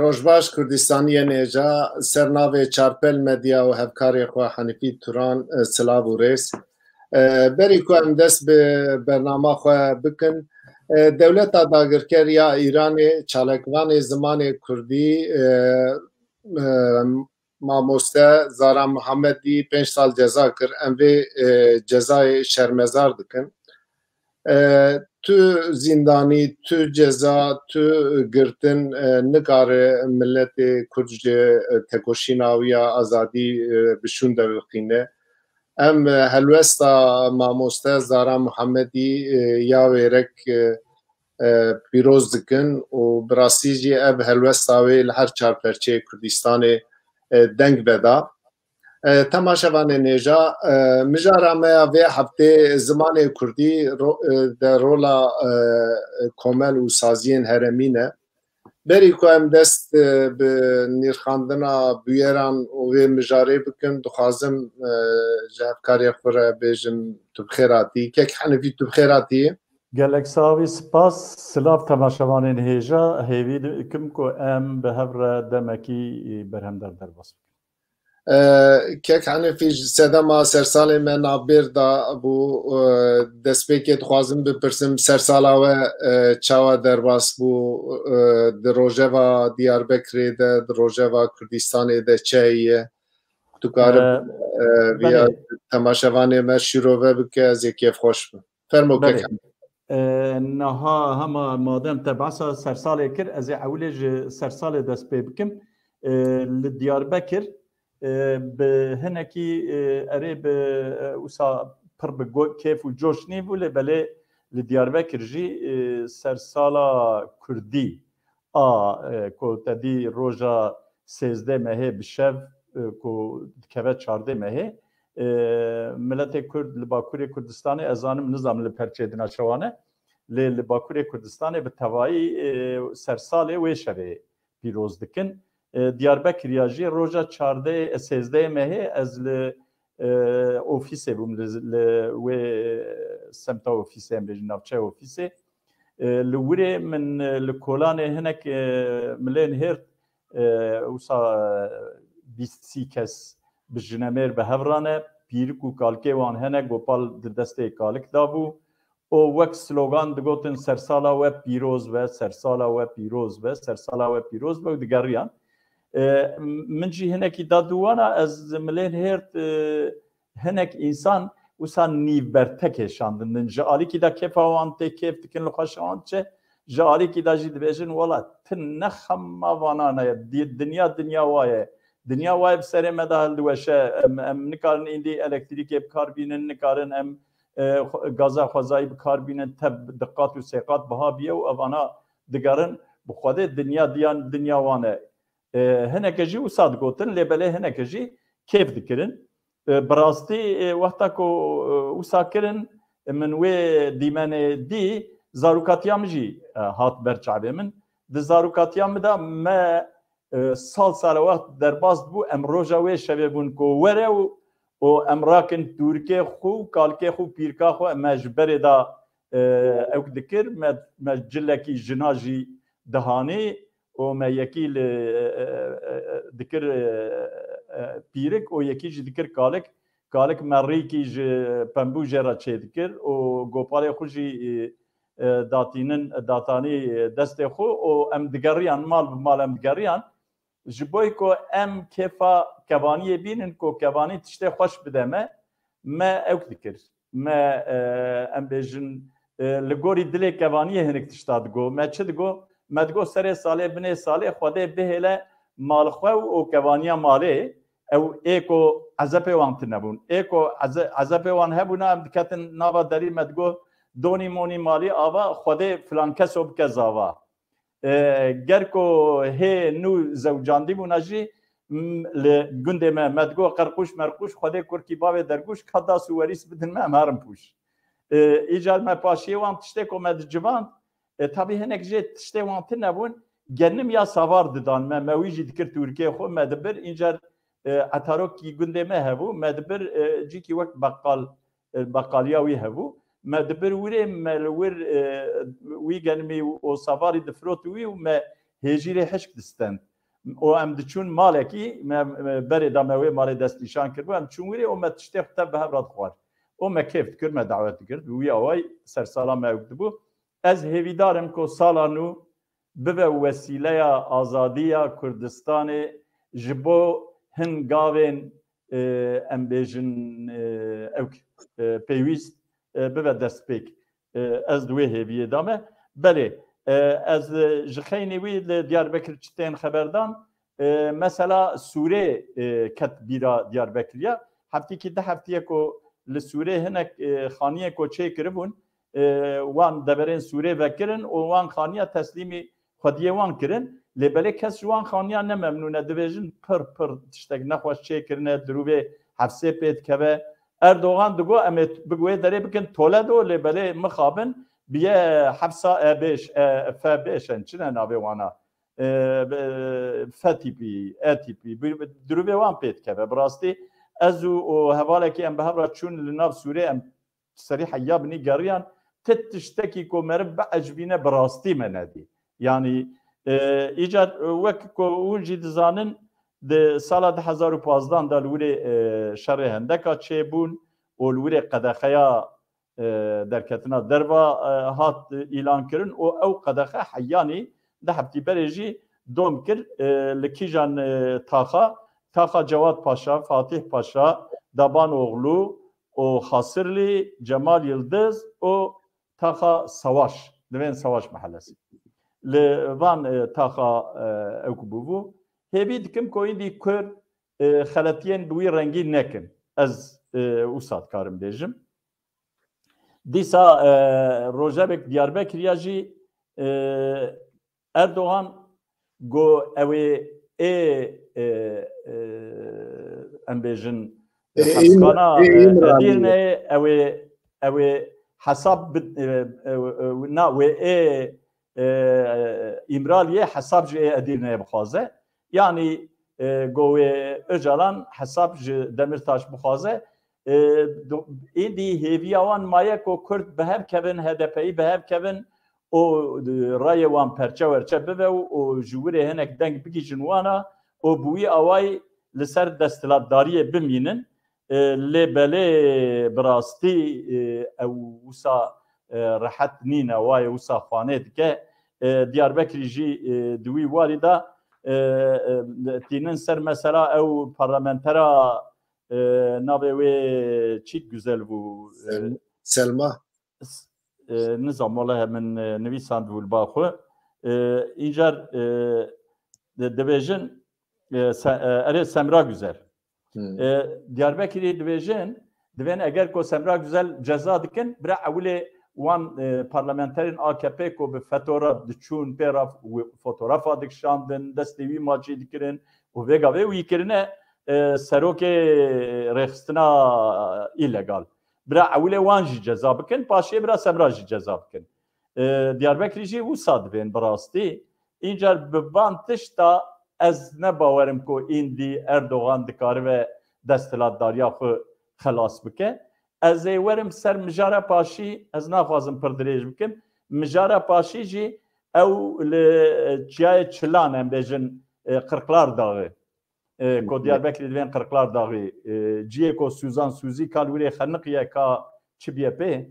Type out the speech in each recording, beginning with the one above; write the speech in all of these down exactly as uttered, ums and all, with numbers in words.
Rojbaş Kurdistaniyên hêja, ser navê Çarpel Medya û hevkarê xwe Hanifî Turan, e, silav û rêz. E, berî ku em dest bi bernama xwe bikin, e, dewleta dagirker ya Îranê çalakvanê zimanê kurdî, e, e, mamoste Zara Muhammedî pênc sal ceza kir. Em vê, e, cezayê şermezar dikin. E, tu zîndanî, tu ceza, tu girtin, e, nikare miletê Kurd ji, e, tekoşîna wî ya azadî, e, bi şûn derxîne. Em, e, helwesta mamoste Zara Muhammedî, e, ya wêrek, e, e, pîroz dikin û bi rastî jî ev helwesta wê li her çar perçeyê Kurdistanê, e, deng veda. E, temaşevanên hêja, e, mijara me ya vê heftê zimanê kurdî ro-, e, de rola, e, komel û saziyên heremî ne. Berî ku em dest, e, bi nirxandina bûyeran û vê mijarê bikin, dixwazim, e, ji hevkarê xwe re bêjim tu bi xêr hatî. Kek Henifî, tu bi xêr hatî. Gelek sax bî, spas. Silav temaşevanên hêja, hêvî dikim ku em bi hev re demekî berhemdar derbas bikin. E, Kek Henifî, ji sedema sersalê me navbêr da bû, e, destpêkê dixwazim bipirsim, sersala we, e, çawa derbas bû, e, di rojeva Diyarbekirê de, di rojeva Kurdistanê de çi heye? Tu karib, E, e, viya belê. temaşevanê me şîrove bike, ez ê kêfxweş bim. Fermo Belê. Kek Henifî. E, niha hema madem te behsa sersalê kir, ez ê ewilê ji sersalê dest pê bikim. E, li Diyarbekir, e, bi hinekî, e, erê bi, e, wisa pir bi go-, kêf û coş nîbû, lê belê li Diyarbekir jî, e, sersala kurdî a, e, ku te dî roja sêzdeh mehê bi şev, e, ku dikeve çardeh mehê, e, miletê Kurd li Bakurê Kurdistanê, ez zanim, nizanim li perçê dina çawa ne, lê li Bakurê Kurdistanê bi tevayî, e, sersalê wê şevê pîroz dikin. E, Diyarbekiriya jî roja çardeh, e, sêzdeh mehê ez li, e, ofîsê bûm, li, li wê semta ofîsê, em bêjin navçeya ofîsê. E, li wirê min, e, li kolanê hinek, e, milên hêrt, e, wisa, e, bîst sî kes bi jinemêr bi hev re ne, pîrik û kalkê wan hene, gopal di destê kalik dabû. û wek slogan digotin, "Sersala we pîroz be, sersala we pîroz be, sersala we pîroz be" û digeriyan. E, min jî hinekî da dû wana, ez milên hêrt, e, hinek însan wisa nîv bertekê şandin din. Ji alîkî de kêfa wan tê, kêf dikin, li xweşa wan diçe. Ji alîkî de jî dibêjin, "Wela, tu ne xema vana ne ye. Di-, dinya, dinya wa ye. Dinya wa ye bi serê me de hildiweşe. Em, em nikarin îndî elektrîkê bi kar bînin, nikarin em, e, xwe-, gaza xwezayî bi kar bînin, te bi di qat û sê qat biha biye û evana digerin. Bi Xwedê dinya diyan, dinya wan e." E, hineke jî wisa digotin, lê belê hineke jî kêf dikirin. E, bi rastî, e, wexta ku, e, wisa kirin, e, min wê dîmenê dî, zarokatiya min jî, e, hat ber çavê min. Di zarokatiya min de me, e, sal sale wext derbas dibû, em roja wê şevê bûn ku were û, û em rakin tûrikê xwe û kalkê xwe û pîrka xwe, me ji berê de, e, ewk dikir, me, me cilekî jina jî dihanî, û me yekî li, e, e, e, dikir, e, e, pîrik û yekî jî dikir kalik. Kalik me rîkî ji pembû jê re çêdikir û gopalê xwe jî, e, e, datînin, datanî destê xwe û em digeriyan, mal bi mal em digeriyan. Ji bo ku em kêfa kevaniyê bînin, ku kevanî tiştê xweş bide me, me ewk dikir. Me, e, em bêjin, e, li gorî dilê kevaniyê hinek tişta digo. Me çi digo? Me digo serê salê, binê salê, Xwedê bihêle mal xwe û kevaniya malê, ew ê ku ezepê wan tune bûn. Ê ku eze-, ezepê wan hebûna, em diketin nava derî, me digo, "Donî monî malî ava, Xwedê filan keso bike zava." E, ger ku hê nû zewcandî bûna jî, m, li gundê me, me digo, "Qerqûş merqûş, Xwedê kurkî bavê dergûş, ka das û werîs bidin me, em herin pûş." E, îcar me paşiyê wan tiştê ku me dicivand, e, tabî hinek jê tiştê wan tune bûn, genim ya savar didan me, me wî jî dikir tûrikê xwe, me dibir, încar, e, etarokî gundê me hebû, me dibir, e, cîkî wek beqal, e, beqaliya wî hebû. Me dibir wirê, me li wir, e, wî genimî û savarî difirot wî û me hêjîrê hişk distend. û em diçûn malekî, me, me berê da me wê malê destnîşan kiribû, em çûn wîrê û me tiştê xwe tev bi hev re dixwar. Û me kêf dikir, me dawet dikir. Bi wî awayî sersala me ew dibû. Ez hêvîdar im ku sala nû bibe wesîleya azadiya Kurdistanê ji bo hin gavên, e, em bêjin, e, ew, e, pêwîst, e, bibe destpêk. E, ez di wê hêviyê de me. Belê, e, ez, e, ji xeynî wî li Diyarbekir çi tên xeberdan, e, mesela Sûrê, e, ket bîra Diyarbekiriya. Heftîkî du heftiyê ku li Sûrê hinek, e, xaniyê ku çêkiribûn, e, wan deverên Sûrê vekirin û wan xaniya teslîmî xwediyê wan kirin. Lê belê kes ji wan xaniya ne memnûn e, dibêjin pir pir tiştek nexweş çêkirine, dirûvê hefsê pê dikeve. Erdogan digo, em ê bi wê derê bikin Toledo, lê belê mixabin biye hefsa E beş, e, F beş en, çi ne navê wana? E, be-, F tîpî, E tîpî, bi, bi, dirûvê wan pê dikeve. Bi rastî ez û, û hevalekî em bi hev re çûn li nav Sûrê, em serî heya binî geriyan, ti tiştekî ku meriv biecibîne bi rastî me nedî. Yanî, e, îcar, e, wek ku hûn jî dizanin, di sala du hezar û pazdan de li wirê, e, şerê hendeka çêbûn û li wirê qedexeya, e, derketina derva, e, hat, e, îlan kirin û ew qedexe heyanî du heftî berê jî dom kir, e, li kîjan, e, taxa, taxa Cewad Paşa, Fatih Paşa, Daban Oğlu û Xasirlî, Cemal Yildiz û taxa Savaş, divên Savaş Mahallesi. Li van, e, taxa, e, ew ku bûbû, hêvî dikim ku îndî Kurd, e, xeletiyên bi wî rengî nekin. Ez, e, wisa dikarim bêjim. Dîsa, e, rojevek Diyarbekiriya jî, e, Erdogan got ew ê, ê, e, e, em bêjin, Ê, e, Îmra-, hesibana, ê, e, Îmraliyê. Edirneyê, ew ê, ew ê hesab bi-, e, e, e, na, wê ê, e, Îmraliyê hesab ji ê Edirneyê bixwaze. Yanî, e, got wê Ocalan hesab ji Demirtaş bixwaze. E, do-, êdî hêviya wan maye ku Kurd bi hev kevin, H D P'yî bi hev kevin û, e, rayê wan perçe werçe bibe û, û ji wirê hinek deng bigihîjin wana û bi wî awayî li ser desthilatdariyê bimînin. E, lê belê bi rastî, e, ew wisa, e, rehet nîne, wayê wisa xwanê dike. E, Diyarbekirî jî, e, di wî warî de, e, e, tînin ser mesela ew parlamentera, e, navê wê çîk güzel bû. E, Sel-, Selma. S-, e, nizam, wele min, e, nivîsandibû li ba xwe. E, încar, e, di-, dibêjin, e, se-, e, erê Semra Güzel. Hmm. E, Diyarbekirî dibêjin, divên eger ku Semra Güzel ceza dikin, bira ewilê wan, e, parlamenterên A K P ku bi fetora diçûn pê re, wi-, fotografa dikişandin, destê wî maçî dikirin û vêga vê wî kirine, e, serokê rêxistina îlegal. Bira ewilê wan jî ceza bikin, paşê bira Semra jî ceza bikin. E, Diyarbekirî jî wisa divên bi rastî. Încar bi van tişta ez ne bawerim ku îndî Erdogan dikaribe desthilatdariya xwe xelas bike. Ez ê werim ser mijara paşî, ez naxwazim pir dirêj bikim. Mijara paşî jî ew li, e, çiyayê Çilan, em bêjin, e, Qirqlar Daxê. E, ku Diyarbekirî divên Qirqlar Daxê, e, ciyê ku Sûzan Sûzî ka li wirê xeniqiye ka çi biye pê,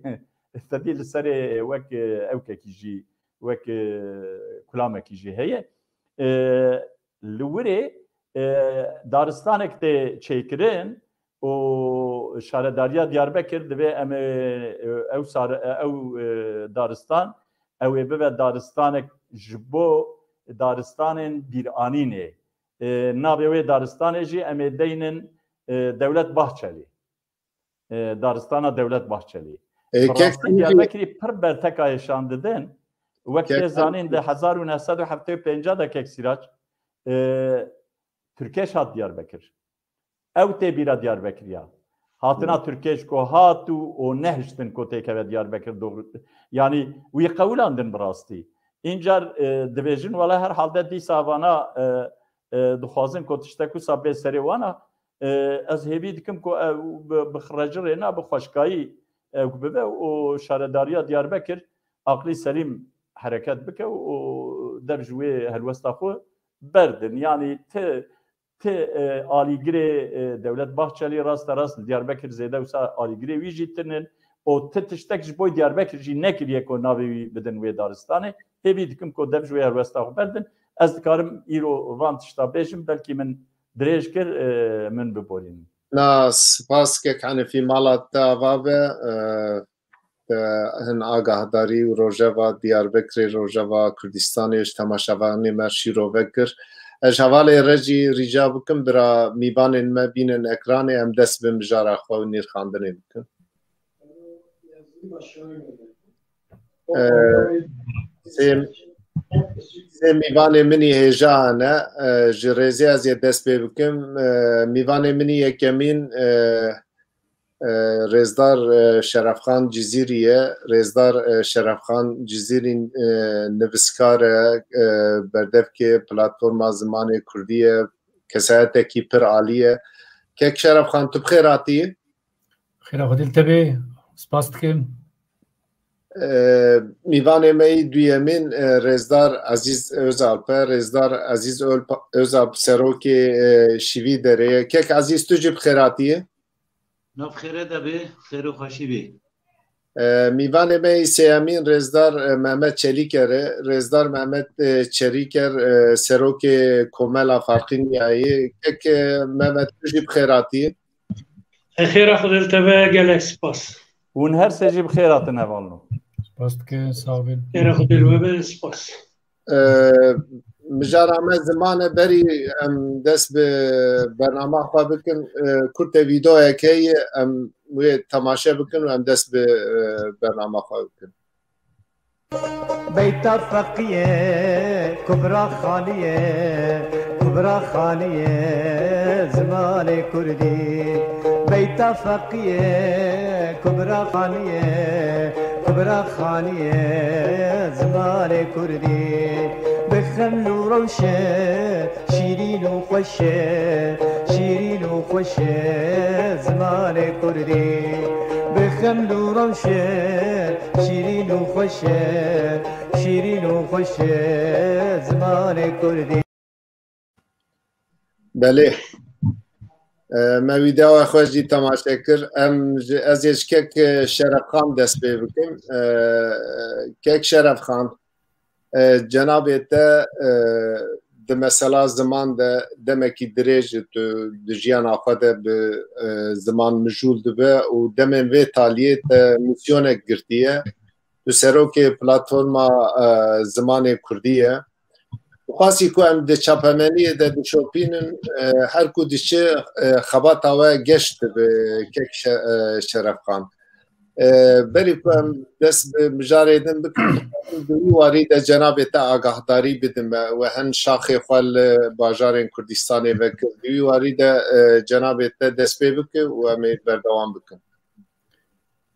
tedî li serê wek, e, ewkekî jî, wek, e, kulamekî jî heye. E, li wirê, e, daristanek tê çêkirin û Şaredariya Diyarbekir divê em ê, e, ew sar-, e, ew, e, daristan, ew ê bibe daristanek ji bo daristanên bîranînê. E, navê wê daristanê jî em ê deynin, e, Dewlet Bahçelî. E, daristana Dewlet Bahçelî. E, Bi rastî Diyarbekirî pir bertekayê şan didin. Wek tê zanîn, di hezar û neh sed û heftê û pênc de kek Sîrac, e, Tirkêş hat Diyarbekir. Ew tê bîra Diyarbekir ya. Hatina Tirkêş ku hat û, û nehiştin ku têkeve Diyarbekir, doğru. Yanî wî qewilandin bi rastî. Încar, e, dibêjin, wela her halde dîsa vana, e, e, dixwazin ku tiştek wisa bê serê wana. E, ez hêvî dikim ku ew bi, bi xrecirê na, bi xweşkayî ew bibe û şaredariya Diyarbekir aqlî selîm hereket bike û dev ji wê helwesta xwe berdin. Yanî ti, ti, e, alîgirê, e, Dewlet Bahçelî raste rast li Diyarbekir zêde wisa alîgirê wî jî tinin. Û ti tiştek ji bo Diyarbekir jî nekiriye ku navê wî bidin wê daristanê. Hêvî dikim ku dev ji wê helwesta xwe berdin. Ez dikarim îro van tişta bêjim, belkî min dirêj kir, e, min biborînin. Na, spas kek Henefî, mala te ava be, e, te hin agahdarî û rojeva Diyarbekirê, rojeva Kurdistanê ji temaşevanê me şîrove kir. Ez ji hevalê re jî rîca bikim, bira mîvanên me bînin ekranê, em dest bi mijara xwe û nîrxandinê bikin. E, sê, sê mîvanê min î hêja hene. E, ji rêzê ez ê dest pê bikim. E, mîvanê min î yekemîn, e, e, rêzdar, e, Şerefxan Cizîrî ye. Rêzdar, e, Şerefxan Cizîrî, e, nivîskar e, e, berdevkê platforma zimanê kurdî ye. Kesayetekî pir alî ye. Kek Şerefxan, tu bi xêr hatî. Xêra Xwedê li te be, spas dikim. E, mîvanê me yî duyemîn, e, Rêzdar Ezîz Özalp e. Rêzdar Ezîz Ölp-, Özalp serokê, e, Şîvî Derê ye. Kek Ezîz, tu jî bi xêr hatiyê. Nav xêre de be, xêr û xweşî be. E, mîvanê me yî sêyemîn Rêzdar, e, Mehmet Çelîker e. Rêzdar Mehmet, e, Çelîker, e, serokê Komela Farqîniyayê. Kek, e, Mehmet, tu jî bi xêr hatiyê. Xêra Xwedê li te be, gelek spas. Hûn her sê jî bi xêr hatin hevalno. Spas dikim, sağ bin. Xêra Xwedê li we be, spas. E, mijara me ziman e, berî em dest bi bernama xwe bikin. E, kurte vîdeoyek heye, em wê temaşe bikin û em dest bi, e, bernama xwe bikin. Beyta Feqiyê Kubra Xaniyê, Kubra Xaniyê zimanê kurdî. Beyta Feqiyê Kubra Xaniyê, Kubra Xaniyê zimanê kurdî. Bi xeml û rewşe şîrîn û xweş e, şîrîn û xweş e zimanê kurdî. Bi xeml û rewşe şîrîn û xweş e, şîrîn û xweş e zimanê kurdî. Belê. E, me vîdeoya xwe jî temaşe kir. Em ji, ez ê ji kek, e, Şerefxan dest pê bikim. E, kek Şerefxan, e, cenabê te, e, di mesela ziman de demekî dirêj tu di jiyana xwe de bi, e, ziman mijûl dibe û demên vê taliyê te misyonek girtiye. Tu serokê platforma, e, zimanê kurdî ye. Dixwazî ku em di çapemeniyê de dişopînin, e, her ku diçe, e, xebata we geş dibe kek Şe-, e, Şerefxan. E, berî ku em dest bi mijarê din bikin, di wî warî de cenabê te agahdarî bidime we hin şaxê xwe li bajarên Kurdistanê vekir. Di wî warî de, e, cenabê te dest pê bike û em ê berdewam bikin.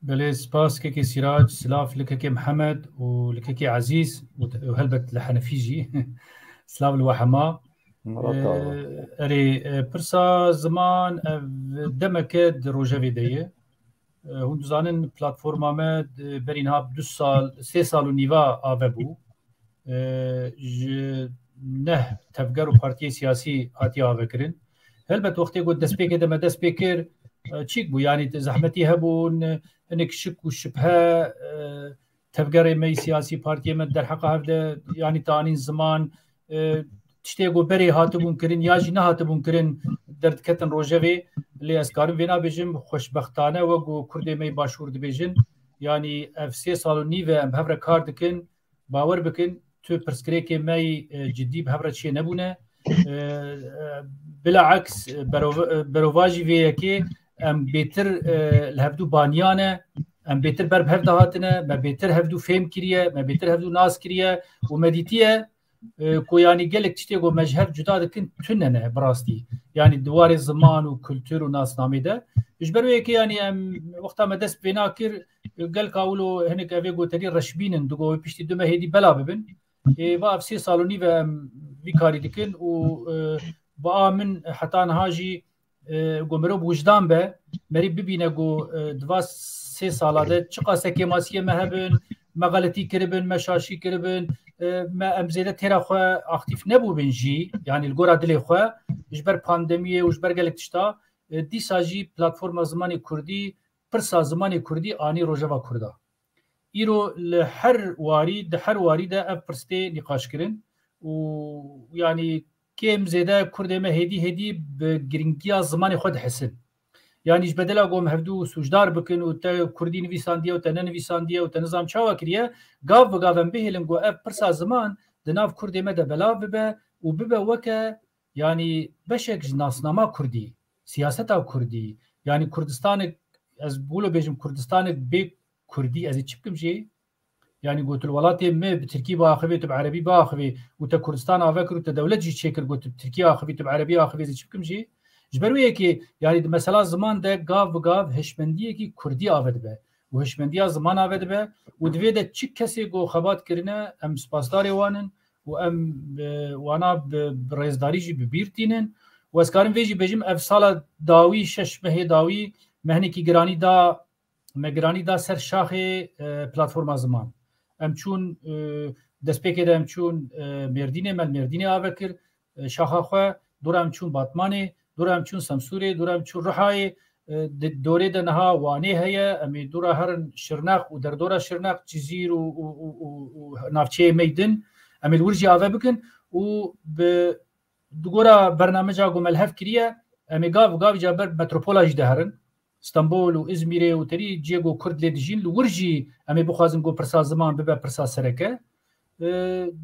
Belê, spas kekê Sîrac, silav li kekê Mihemed û li kekê Ezîz û, û helbet li Henefî jî. Silav li we hema. Milat e, erê, e, pirsa ziman ev demeke di rojevê de ye. E, hûn dizanin platforma me di berî niha du sal, sê sal û nîva ave bû. E, ji neh tevger û partiyê siyasî hatiye avekirin. Helbet wextê ku destpêkê de me dest pê kir, e, çîk bû. Yanî zehmetî hebûn, hinek şik û şibhe, e, tevgerê me yî siyasî, partiyê me derheqa hev de, yanî tanîn ziman, e, tiştê ku berê hatibûn kirin ya jî nehatibûn kirin derdiketin rojevê. Lê ez karim vê nabêjim, xweşbextane wek ku Kurdê me yî Başûr dibêjin, yanî ev sê sal û nîv e em bi hev re kar dikin. Bawer bikin, tu pirsgirêkê me yî, e, cidî bi hev re çênebûne. E, e, bila'ks, e, berova-, e, berovajî vê yekê em bêtir, e, li hevdû baniya ne, em bêtir ber bi hev de hatine, me bêtir hevdû fêm kiriye, me bêtir hevdû nas kiriye û me dîtiye, e, ku yanî gelek tiştê ku me ji hev cuda dikin tune ne bi rastî. Yanî di warê ziman û kultur û nasnamê de. Ji ber wê yekê yanî em wexta me dest pê nakir, gelka wilo hinek evê goterî reşbîn in, digo wê piştî du mehê dî bela bibin. Ê, va ev sê sal û nîv e em vî karî dikin û, e, bi a min heta niha jî, e, go mirov bi wijdan be, merî bibîne go, e, di va sê sala de çiqas e kêmasiyê me hebin, me xeletî kiribin, me şaşî kiribin, e, me em zêde têra xwe aktîf nebûbin jî, yanî li gora dilê xwe, ji ber pandemiyê û ji ber gelek tişta, e, dîsa jî platforma zimanê kurdî, pirsa zimanê kurdî anî rojeva kurda. Îro li her warî, di her warî de ev pirs tê nîqaşkirin û, yanî, kêm zêde kurdê me hêdî hêdî bi giringiya zimanê xwe dihisin. Yanî ji bedela ku em hevdû sûcdar bikin û te kurdî nivîsandiye û te nenivîsandiye û te nizam çawa kiriye, gav bi gav em bihêlin ku ev pirsa ziman di nav kurdê me de belav bibe û bibe weke, yanî, beşek ji nasnama kurdî, siyaseta kurdî, yanî Kurdistanek, ez wilo bêjim, Kurdistanek bê kurdî, ez ê çi bikim jê? Yanî gotil welatê me bi tirkî biaxivê, tu bi erebî biaxivê û te Kurdistan ave kir û te dewlet jî çêkir, got tu bi tirkî axivî, tu bi erebî axivê, ez ê çi bikim jê? Ji ber wê yekê, yanî di mesela ziman de gav bi gav hişmendiyekî kurdî ave dibe û hişmendiya ziman ave dibe û divê de çi kesê ku xebat kirine, em spasdarê wan in û em, e, wana bi, bi rêzdarî jî bi bîr tînin. Û ez karim vê jî bêjim, ev sala dawî, şeş mehê dawî me hinekî giranî da, me giranî da ser şaxê, e, platforma ziman. Em çûn, e, destpêkê de em çûn, e, Mêrdînê, me li Mêrdînê ave kir, e, şaxa xwe, dora em çûn Batmanê, dora em çûn Semsûrê, dora em çûn Rihayê, e, di dorê de niha Wanê heye, em ê dora herin Şirnex û derdora Şirnex, Cizîr û, û, û, û, û navçeyê me yê din, em ê li wir jî ave bikin û bi, di gora bernameca ku me li hev kiriye, em ê gav gav ca ber metropola jî de herin. Stenbol û Îzmîrê û terî cihê ku Kurd lê dijîn, li wir jî em ê bixwazin ku pirsa ziman bibe pirsa sereke. E,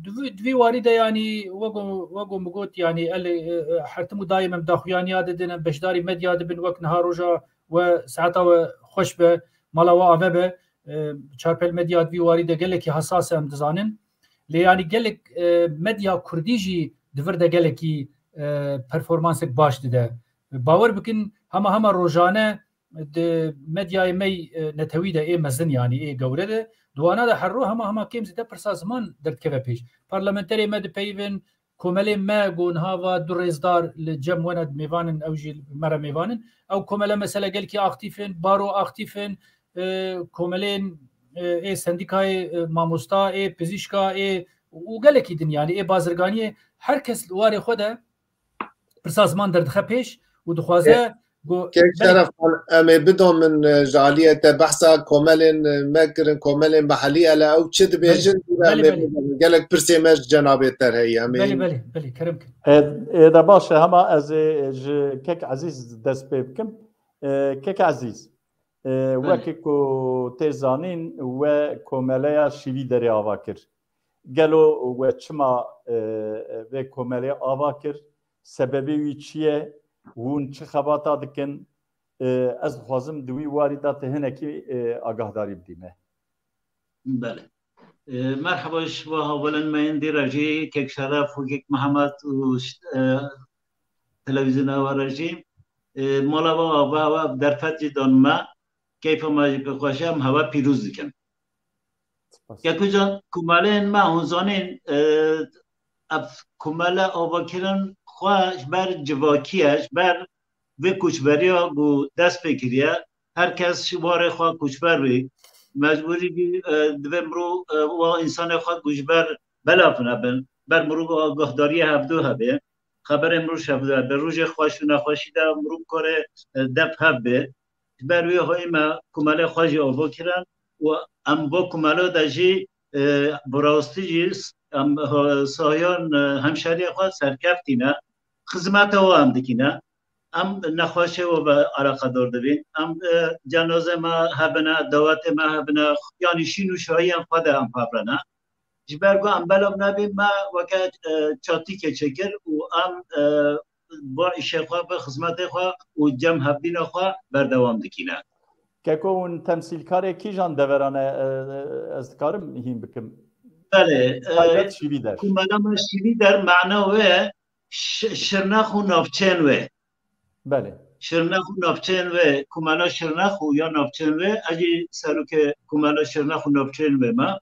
di vî, di vî warî de, yanî, wek ku, wek ku min got, yanî, el, e, e, her tim û daîm em daxuyaniya didin, em beşdarî medya dibin, wek niha roja we, saeta we xweş be, mala we ave be. E, Çarpel Medya di vî warî de gelekî hesas e, em dizanin. Lê, yanî, gelek, e, medya kurdî jî di vir de gelekî, e, performansek baş dide. Bawer bikin, hema hema rojane di medyayê me, e, netewî de, ê mezin, yanî ê gewre de, di wana de her roj hema hema kêm zêde pirsa ziman derdikeve pêş. Parlamenterê me dipeyivin, komelê me ku niha va du rêzdar li cem we ne mêvan in, ew jî me re mêvan in. Ew komele mesela gelkî aktîf in, baro aktîf in, e, komelên, e, ê sendîkayê, e, mamosta, ê pizîşka, ê û gelekî din, yanî ê bazirganiyê, her kes li warê xwe de pirsa ziman derdixe pêş û dixwaze ku Kek Şeref Xan, em ê bidomin, e, ji aliyê te behsa komelên, e, me kirin, komelên mehellî, ele ew çi dibêjin, Belê, dûre em belê, ê belê. bidomin. Gelek pirsê me ji cenabê te re heye, em ê Belê, belê, belê, kerem kin. Ê, ê de baş e, hema ez ê ji Kek Ezîz dest pê bikim. Ê, Kek Ezîz, ê, Belê. wekî ku tê zanîn, we komeleya şîvî derê ava kir. Gelo we çima, e, vê komelê ava kir? Sebebê wî çi ye? Hûn çi xebata dikin? E, ez dixwazim di wî warî de tu hinekî, e, agahdarî bidî me. Belê. E, merheba ji we hevalên me yên dî re jî, kek Şeref û kek Mihemed û, e, televîzyona we re jî. E, mala we ava, we derfet jî dan me. Keyfa me jî pê xweş e, em hewe pîroz dikin. Spas. Kekucan, komelên me hûn zanîn, e, ev komele avakirin xwe ji ber civakî ye, ji ber vê koçberiya ku dest pê kiriye. Her kes ji warê xwe koçber bî. Mecbûrî bî, e, divê mirov, e, wa însanê xwe ku ji ber belav nebin. Ber mirov agahdariyê hevdû hebe. Xeberê mirov ji hevdû hebe. Rojê xweş û nexweşî de mirov kare, e, def hev bê. Ji ber wê hoyê me komelê xwe jî ava kirin û em bo komelo de jî, e, bi rastî jî s-, em, ho-, sahiyan, e, hemşeriyê xwe serkeftî ne, xizmeta we em dikîne. Em nexweşê we ve eleqedar dibîn. Em, e, cenazê me hebine, dawetê me hebine, yanî şîn û şahiyên xwe de em hev re ne. Ji ber ku em belav nebîn, me weke, e, çatîkê çêkir û em, e, bo îşê xwe, bi xizmetê xwe û cem hevbîna xwe berdewam dikîne. Keko, hûn temsîlkarê kîjan deveran e, e, ez dikarim hîn bikim? Belê, e, Taybet şîvî der. Komela me şîvî der, mana wê Ş-, Şirnex û navçeyên wê. Belê. Şirnex û navçeyên wê, komela Şirnex û ya navçeyên wê, ez jî serokê komela Şirnex û navçeyên wê me.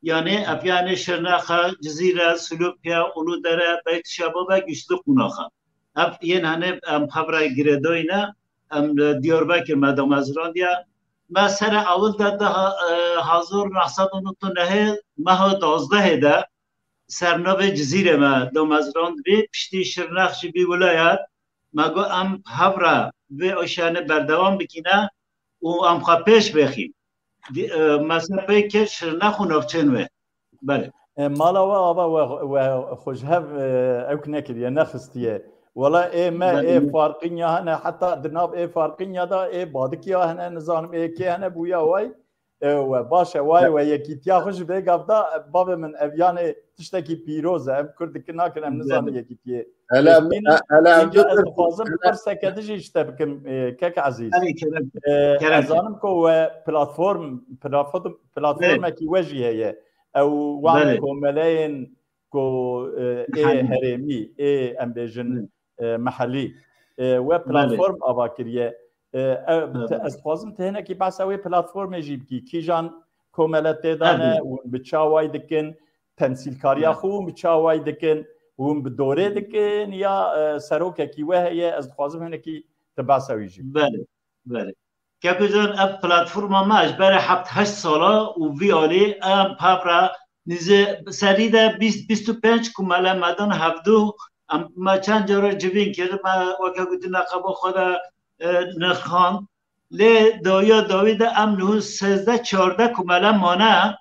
Yanî, ev yanî Şirnex e, Cizîr e, Silopî ye, Uludere, Beytşeba ve Güçlü Qonax e. Ev yên hene em hev re girêdayî ne, em li Diyarbekir me damezrandiye, me serê ewil de daha, e, hezar neh sed û nod û nehê meha dozdehê de sernavê Cizîrê me damezrandibî, piştî Şirnex jî bî wilayet, me got em hev re vê êşanê berdewam bikîne û em xwe pêş bêxîn. Di-, e, me ser pê kir Şirnex û navçeyên wê. Belê. E, mala we ava we, we xwe ji hev, e, ewk nekiriye, nexistiye. Wela ê me, Belê. ê Farqînya hene, heta di nav ê Farqînya de ê Badikiya hene, nizanim ê kê hene, bûya way. E, we baş e, way, we yekîtiya xwe ji vê gav da, e, bavê min, ev yanê tiştekî pîroz e. Em Kurd dikin nakin, em nizanin Belê. yekîtiyê. Hele em, Yekîn, e, hele em Înca ez bibir-, dixwazim hele pirseke dijî ji te bikim, e, kek Ezîz. Belê, kerem, E, kerem. Ez zanim ku we platform, platform, platformekî we jî heye. Ew wan Belê. komeleyên ku, e, ê Mihellî. herêmî, ê, em bêjin, Hı. e, mihellî, e, we Belê. platform ava kiriye. E, e, Hı. te-, ez dixwazim te hinekî behsa wê platformê jî bikî. Kîjan komele tê de Tabii. ne, hûn bi çaway dikin, temsîlkariya Hı. xwe hûn bi çaway dikin, hûn bi dorê dikin ya, e, serokekî we heye, ez dixwazim hinekî te behsa wî jî bikî. Belê, belê. Keko can, ev platforma me ji berê heft heşt sala û vî alî em pevra nîzê serî de bîst, bîst û pênc komele me dan hevdu. Em, me çend cara civîn kir, me weke gotin neqeba xwe de, e, nirxand. Lê dawiya dawî de em niho sêzdeh çardeh komele mane.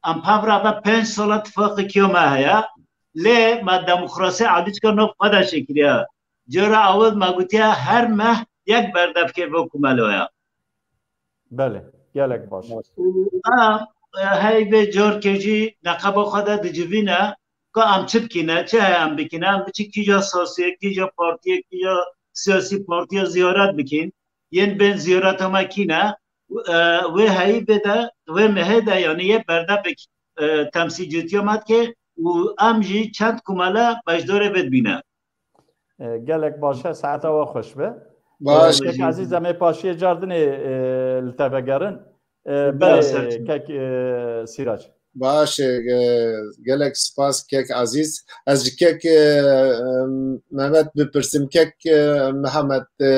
Em pevra ve pênc sala tifaqekiya me heye. Lê me demokrasî alîçka nav xwe de şekiliya. Cara ewil me gotiye her meh yek berdevkê ve komelo ye. Belê, gelek baş. Û em, e, hey vê carkê jî neqeba xwe de dicivîne, ka em çi bikîne, çi heye em bikîne, em biçin kîja sasiyê, kîja partiyê, kîja siyasî partiya ziyaret bikîn, yên bên ziyareta me kîne, e, wê heyî vê de, wê mehê de, yanî yê berdevek, e, temsîlcîtiya me dike û em jî çend komele beşdarê vê dibîne. E, gelek baş e, saeta we xweş be. Baş E, e. Kek Ezîz, em ê paşiyê cardinê, e, li te vegerin. E, Spas, belê, Serçin. Kek, e, Sîrac. Baş e, e, gelek spas kek Ezîz. Ez ji kek, e, e, Mehmet bipirsim. Kek, e, Mihemed, e,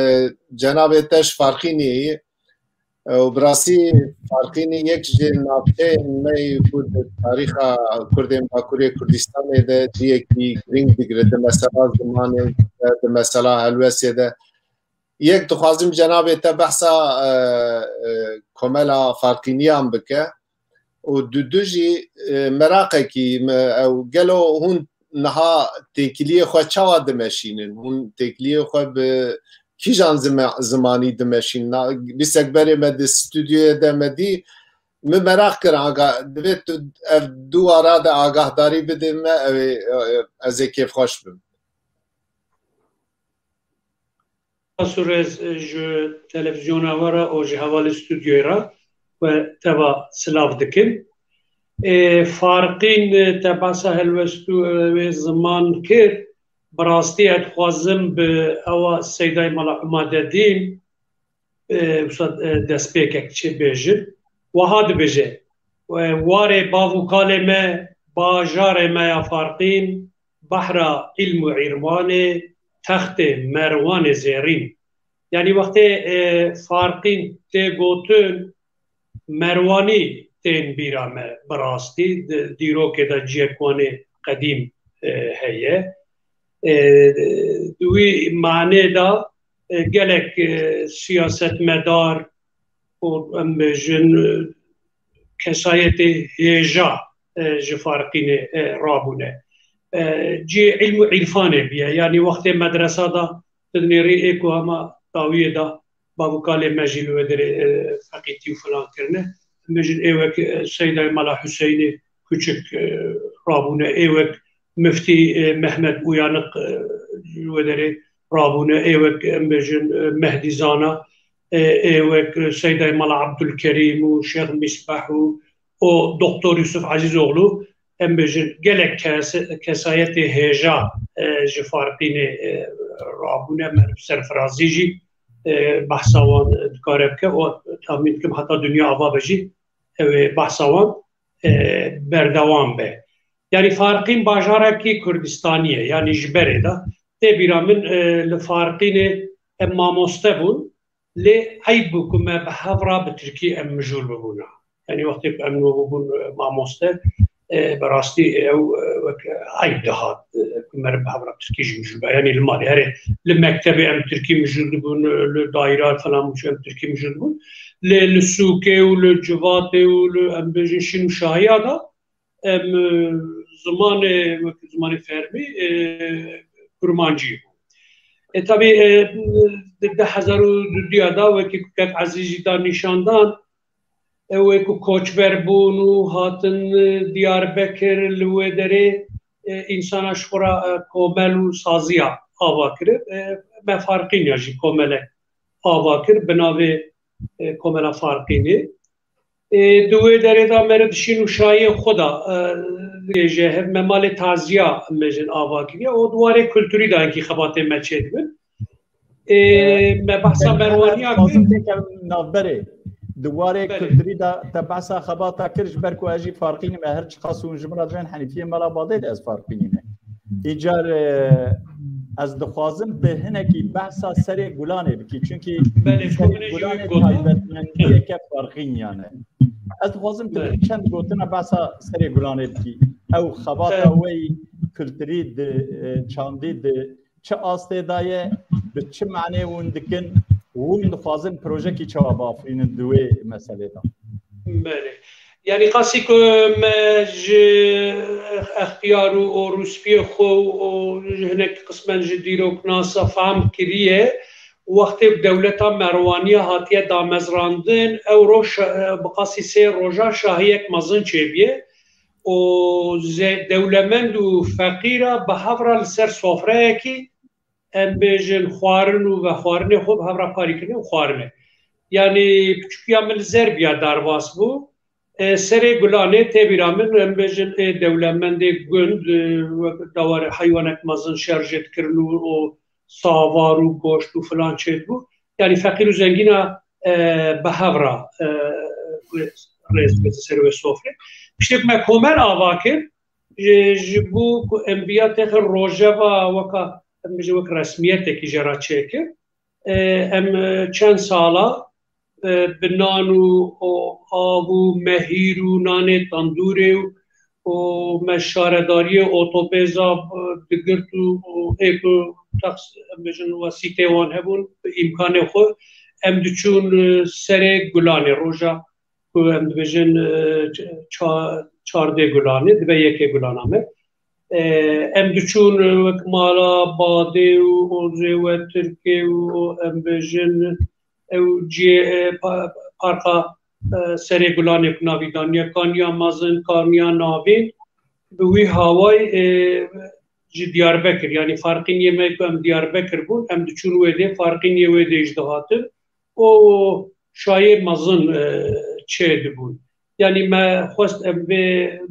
cenabê te ji Farqînê yî. Û bi rastî Farqînî yek ji navçeyên me yî ku di tarîxa Kurdên Bakurê Kurdistanê de cihekî girîng digire, di mesela zimanê de, di mesela helwestê de. Yek dixwazim cenabê te behsa, e, e, komela Farqîniyan bike û du du jî, e, meraqekî me, ew gelo hûn niha têkiliyê xwe çawa dimeşînin? Hûn têkiliyê xwe bi kîjan zime-, zimanî dimeşînin? Na, bîstek berê me di stûdyoyê de me dî, min meraq kir, aga, divê tu ev du wara de agahdarî bidê me, ew ê, e, ez ê kêfxweş bim. Spas û rêz ji televîzyona we re û ji hevalê stûdyoyê re we teva silav dikim. Ê, Farqîn, e, te behsa helwest û, e, wê ziman kir. Bi rastî ez dixwazim bi ewa Seydayê Mala Humadedîn, e, wisa, e, destpêkek çi bêjin. Wiha dibêje, e, warê bav û kalê me, bajarê me ya Farqîn, behra îlm û îrmanê, textê Merwanê zêrîn. Yanî wextê, e, Farqîn tê gotin, Merwanî tên bîra me bi rastî, di dîrokê de cihek wanê qedîm, e, heye. E, di wî manê de, e, gelek, e, siyasetmedar û em bêjin, e, kesayetê hêja, e, ji Farqînê, e, rabûne. E, cihê îlm û îrfanê bûye. Yanî wextê medresa de dinêrî ê ku hema dawiyê de bav û kalê me jî li wê derê, e, feqîtî û filan kirine. Em bêjin ê wek, e, Seydayê Mala Huseynê Kuçik, e, rabûne, ê wek Miftî, e, Mehmet Uyanık, e, li wê derê rabûne, ê wek, em bêjin, e, Mehdî Zana, e, ê wek, e, Seydayê Mala Abdulkerîm û Şêx Misbah û, û Doktor Yusuf Azîzoğlu, em bêjin gelek kes-, kesayetê hêja, e, ji Farqînê, e, rabûne, me serfirazî jî, e, behsa wan dikare bike û tahmîn dikim heta dinya ava be jî ew ê behsa wan, e, berdewam be. Yanî Farqîn bajarekî Kurdistanî ye, yanî ji berê de tê bîra min, e, li Farqînê em mamoste bûn, Lê eyb bû ku me bi hev re bi tirkî em mijûl bibûna. Yanî wextê ku em nû bûbûn, e, mamoste, e, bi rastî ew, e, wek eyb dihat, e, ku me re bi hev re tirkî jî mijûl be. Yanî li malê herê li mektebê em tirkî mijûl dibûn, li dayîra falan em tirkî mijûl dibûn. Lê li sûkê û li civatê û li, em bêjin, şîn û şahiya de em, e, zimanê, wek zimanê fermî, e, kurmancî bû. E, tabî, e, di du hezar û duduya de wekî ku kek Ezîz jî da nîşan dan, ew ê ku koçber bûn û hatin, e, Diyarbekir, li wê derê, e, însana ji xwe re, e, komel û saziya ava kirib. E, me Farqîniya jî komelek ava kir bi navê, e, Komela Farqînê. E, di wê derê de me re di şîn û şayê xwe de, e, dirêje hev me malê taziya me jin ava kiriye. O di warê kulturî de enkî xebatê me çêdibin. E, me behsa merwaniya kir. Dixwazim têkevim navberê. Di warê Belê. kulturî de te behsa xebata kir, ji ber ku ez jî Farqînî me, her çiqas hûn ji min re dibên Henîfiyê Mela Badê de ez Farqînî me. Îcar, e, ez dixwazim tu hinekî behsa Serê Gulanê bikî, çunkî Belê, Serê Gulanê taybetmendiyeke Farqîniyan e. Ez dixwazim tu Belê. çend gotina behsa Serê Gulanê bikî. Ew xebata Evet. wê kulturî di, e, çandî di çi astê de ye, bi çi manê hûn dikin, hûn dixwazin projekî çawa biafirînin di wê meselê de? Belê. Yanî qasî ku me ji extiyar û, û rûspiyê xwe û, û hinek qismen ji dîroknasa fehm kiriye, wextê dewleta Merwaniya hatiye damezrandin, ew roj şa-, bi qasî sê roja şahiyek mezin çêbiye û ze-, dewlemend û feqîra bi hev re li ser sofreyekî, em bêjin, xwarin û vexwarinê xwe bi hev re parî kirine û xwarine. Yanî piçûkiya min li Zerbiya derbas bû. E, Serê Gulanê tê bîra min, em bêjin, ê dewlemendê gund, e, wek dawar heywanek mezin şerjê dikirin û, û savar û goşt û filan çêdibû. Yanî feqîr û zengîna, e, bi hev re, e, rêz dikir ser wê sofrê. Piştê ku me komel ava kir, ji, ji bo ku em viya têxin rojeva weka, em bêjin, wek resmiyetekî jê re çêkir. E, em, e, çend sala, e, bi nan û, û av û mehîr û nanê tendûrê û, û me şaredariyê otobêza, e, digirt û, û ê ku tax-, em bêjin wesîtê wan hebûn, bi îmkanê xwe em diçûn, e, Serê Gulanê roja ku em dibêjin, e, ça-, çardê Gulanê, dibe yekê Gulana me. E, em diçûn, e, wek mala Badê û Ozê we Tirkê û em bêjin, ew cihê, e, pa-, parka, e, Serê Gulanê ku navî daniye, Kaniya Mezin, Kaniya Navîn, bi wî hawayî, e, ji Diyarbekir, yanî Farqîniyê me ku em Diyarbekir bûn, em diçûn wê dê, Farqîniyê wê dê jî dihatin. û şayê mezin, e, çê dibûn. Yanî me xwest em vê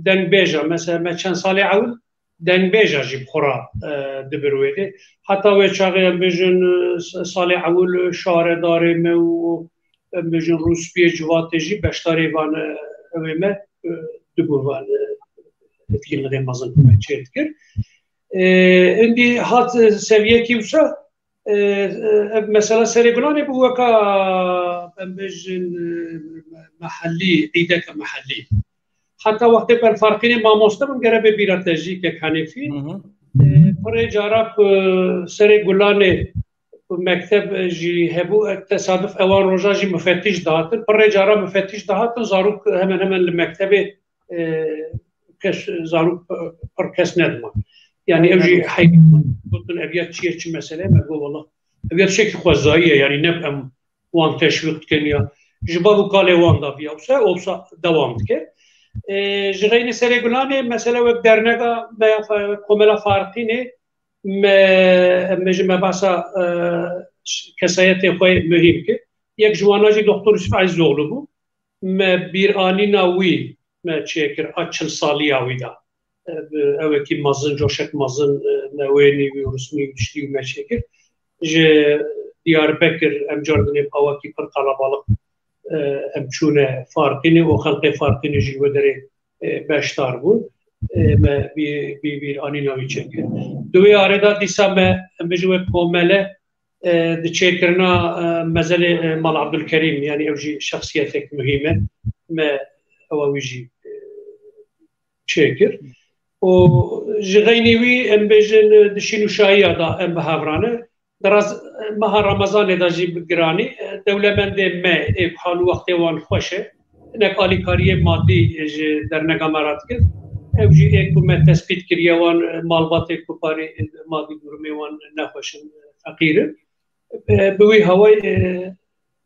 dengbêja, mesela me çend salê ewil dengbêja jî bi xwe re, e, dibir wê dê. Heta wê çaxê em bêjin, e, salê ewil şaredarê me û em bêjin rûspiyê civatê jî beşdarê van, e, ewê me, e, dibû van, e, etkinliğê mezin ku me çê dikir. E, Hindî hat, e, seviyekî wisa, e, e, ev mesela Serê Gulanê bû weka, em bêjin, e, mehellî, îdeke mehellî. Heta wextê ku El Farqînê mamoste bûn, gere bê bîra te jî kek Henîfî. Hı hı. E, pirê cara ku Serê Gulanê ku mekteb jî hebû, e, tesaduf ewan roja jî mufetîş dihatin. Pirê cara mufetîş dihatin, zarok hemen hemen li mektebê, e, kes, zarok pir kes nediman. Yanî ew jî heyran gotin, ev ya çi ye, çi mesele ye? Me got, wela, ev ya tiştekî xwezayî ye, yanî ne em wan teşwîq dikin ya. Ji bav û kalê wan da viya wisa, o wisa dewam dike. E, ji xeynî Serê Gulanê, mesela wek dernega me ya fa-, Komela Farqînê, me, me ji me behsa, e, ş-, kesayetê xwe muhîm kir. Yek ji wana jî Doktor Yusuf Ezîzoğlu bû. Me bîranîna wî me çêkir a çil saliya wî de. E, bi ewekî mezin, coşek mezin, e, me wênî wî û rismî wî tiştî wî me çêkir. Ji Diyarbekir em car dinê bi awakî pir qelebalix, e, em çûne Farqînê û xelqê Farqînê jî wê derê, e, beşdar bûn. E, me bî-, bî-, bîranîna wî çêkir. Di wê arê de dîsa me, em bêjin wek komele, e, di çêkirina, e, mezelê, e, Mal Abdulkerim, yani ew jî şexsiyetek muhîm e. Me ewa wî jî, e, çêkir. Û ji xeynî wî, em bêjin, di şîn û şayiya de em bi hev re ne. Di raz-, meha Remezanê de jî bi giranî, e, dewlemendê me ê ku hal û wextê wan xweş e, hinek alîkariyê madî ji dernega me re dikin. Ew jî ê ku me tespît kiriye wan, e, malbatê ku parê madî durumê wan nexweş in, e, feqîr in. E, bi wî hawayî, e,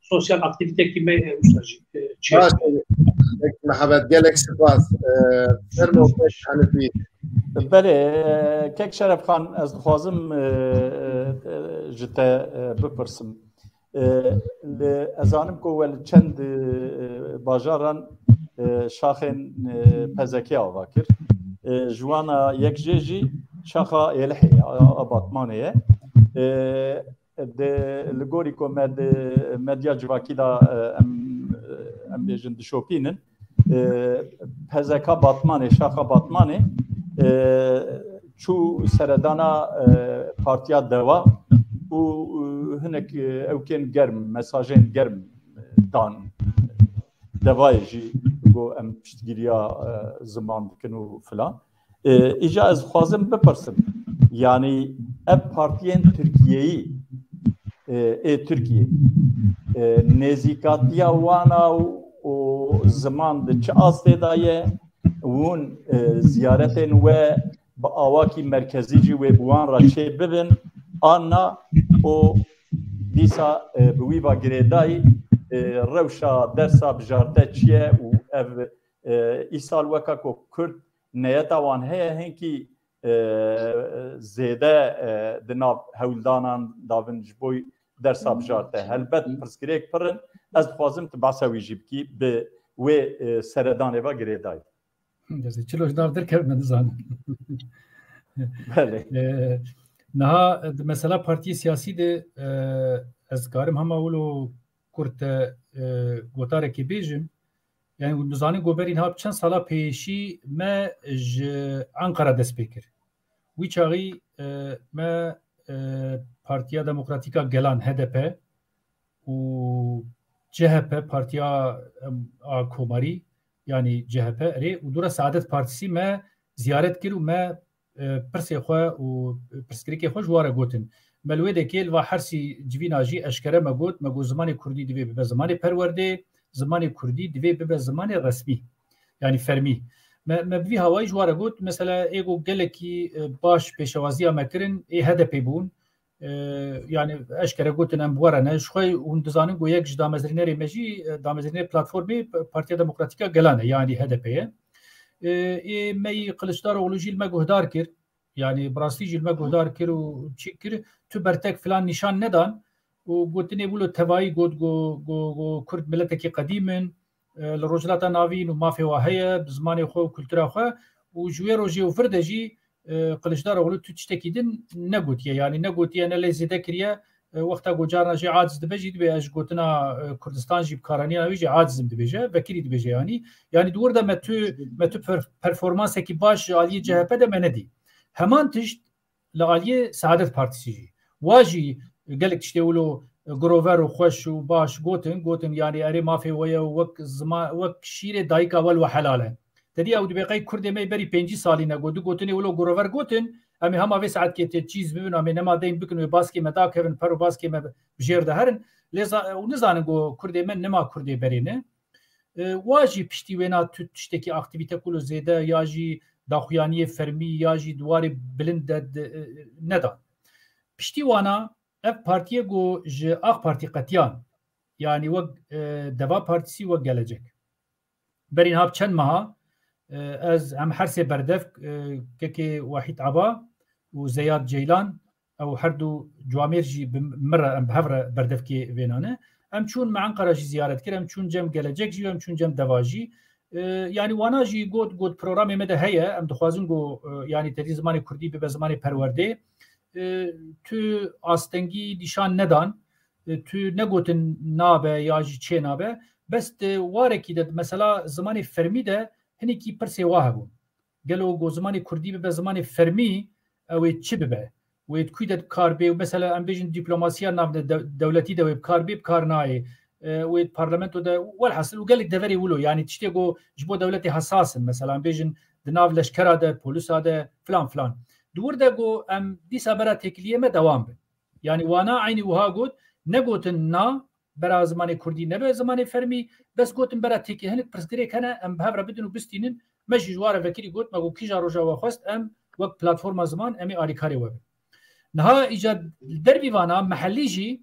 sosyal aktîvîtekî me, e, wisa jî, e, çêbû. Baş e, Mehmet, gelek spas. E, fermo, Kek Hanifî. Belê, e, Kek Şerefxan, ez dixwazim, e, e, e, ji te, e, bipirsim. E, li, ez zanim ku we li çend, e, bajaran, e, şaxên, e, P Z K ava kir. E, ji wana yek jê jî şaxa Êlihê ye, a, a Batmanê ye. E, di, li gorî ku me di medya civakî de, e, em, e, em bêjin dişopînin, e, P Z K Batmanê, şaxa Batmanê, e, çû seredana, e, Partiya Deva û, e, hinek, e, ewkên germ, mesajên germ, e, dan Devayê jî, got em piştgiriya, e, ziman dikin û filan. E, îca ez dixwazim bipirsim, yanî ev partiyên Tirkiyeyî, e, ê Tirkiyê, e, nêzîkatiya wana û, û ziman di çi astê de ye? Hûn, e, ziyaretên we bi awakî merkezî jî wê bi wan re çê bibin, an na û dîsa, e, bi wî va girêdayî, e, rewşa dersa bijarte çi ye û ev, e, îsal weka ku Kurd neyeta wan heye, hinkî, e, zêde, e, di nav hewldanan davin ji bo dersa bijarte. Helbet pirsgirêk pir in, ez dixwazim tu behsa wî jî bikî, bi wê, e, seredanê ve girêdayî. Destê çilo ji nav derkevin, me nizanim. Belê. E, niha di mesela partiyê siyasî de, e, ez dikarim hema wilo kurt te, e, gotarekê bêjim. Yani hûn dizanin ku berî niha bi çend sala pêşî me ji Ankara dest pê kir. Wî çaxî, e, me, e, Partiya Demokratîk a Gelan, H D P, û C H P, Partiya, em, a Komarî, yanî C H P, erê, û dûra Saadet Partîsî me ziyaret kir û me, e, pirsê xwe û pirsgirêkê xwe ji wan re gotin. Me li wê dekê li va hersî civîna jî eşkere me got, me got zimanê kurdî divê bibe zimanê perwerdê, zimanê kurdî divê bibe zimanê resmî, yanî fermî. Me, me bi vî hawayî ji wan re got, mesela ê ku gelekî, e, baş pêşewaziya me kirin, ê H D P bûn, e, yani eşkere gotin em bi we re ne. Ji xwe hûn dizanin ku yek ji damezrînerê me jî, e, damezrînerê platformê P-, Partiya Demokratîk a Gelan e, yanî H D P ye. E, ê me yî Kiliçdaroglu jî li me guhdar kir. Yani bi rastî jî li me guhdar kir û çi kir, tu bertek filan nîşan nedan û gotinê wilo tevayî got, go, go, go Kurd miletekî qedîm in, e, li Rojhilata Navîn û mafê wa heye, bi zimanê xwe û kultura xwe û ji wê rojê û vir de jî, e, Kiliçdaroglu tu tiştekî din negotiye. Yani negotiye, ne lê zêde kiriye. E, wexta ku carna jê aciz dibe jî dibê ez ji gotina, e, Kurdistan jî bi karanîna wî jî acizim dibêje, vekirî dibêje yani. Yani di wir de me tu, me tu per-, performansekî baş ji aliyê C H P de me nedî. Heman tişt li aliyê Saadet Partîsî jî. Wa jî gelek tiştê wilo girover û xweş û baş gotin, gotin, yani erê mafê we ye û wek zima-, wek şîrê dayika we li we helal e. Te dî ew dibê qey kurdê me yê berî pêncî salî ne got, du gotinê wilo girover gotin, em ê hema vê saetkê tê çîz bibin, em ê nema deyn bikin wê baskê me dakevin, per û baskê me bi jêr de herin. Lê za-, û nizanin ku kurdê me nema kurdê berê ne. E, wa jî piştî wêna tu tiştekî aktîvîte kulo zêde ya jî daxuyaniyê fermî ya jî di warê bilind de, de, e, nedan. Piştî wana ev partiyê ku ji A K Partî qetiyan, yanî wek, e, Deva Partîsî, wek Gelecek. Berî niha bi çend meha, e, ez em her sê berdevk, e, kekê Wahîd Aba û Zeyad Ceylan, ew her du cuamêr jî bi min re, em bi hev re berdevkê vêna ne. Em çûn me Enqera jî ziyaret kir, em çûn cem Gelecek jî, em çûn cem Deva jî. E, yanî wana jî got, got programê me de heye, em dixwazin ku, e, yanî te dî zimanê kurdî bibe zimanê perwerdê. E, tu astengî nîşan nedan, e, tu negotin nabe ya jî çê nabe. Bes di warekî de, mesela zimanê fermî de hinekî pirsê wa hebûn. Gelo ku zimanê kurdî bibe zimanê fermî, ew ê çi bibe? wê di kû de bi kar bê û mesela em bêjin diplomasiya nav de, de, dewletî de wê bi kar bê, bi kar nayê. E, wê di parlamento de, welhasil û gelek deverê wilo, yanî tiştê ku ji bo dewletê hesas in, mesela em bêjin di nav leşkera de, polisa de, filan filan. Di wir de ku em dîsa bera têkiliyê me dewam bin. Yanî wana eynî wiha got, negotin na, bera zimanê kurdî nebe zimanê fermî, bes gotin bera têkê hinek pirsgirêk hene, em bi hev re bidin û bistînin. Me jî ji wa re vekirî got, me got kîja roja we xwest em wek platforma ziman em ê alîkarê we bin. Niha îca li dervî vana mehellî jî,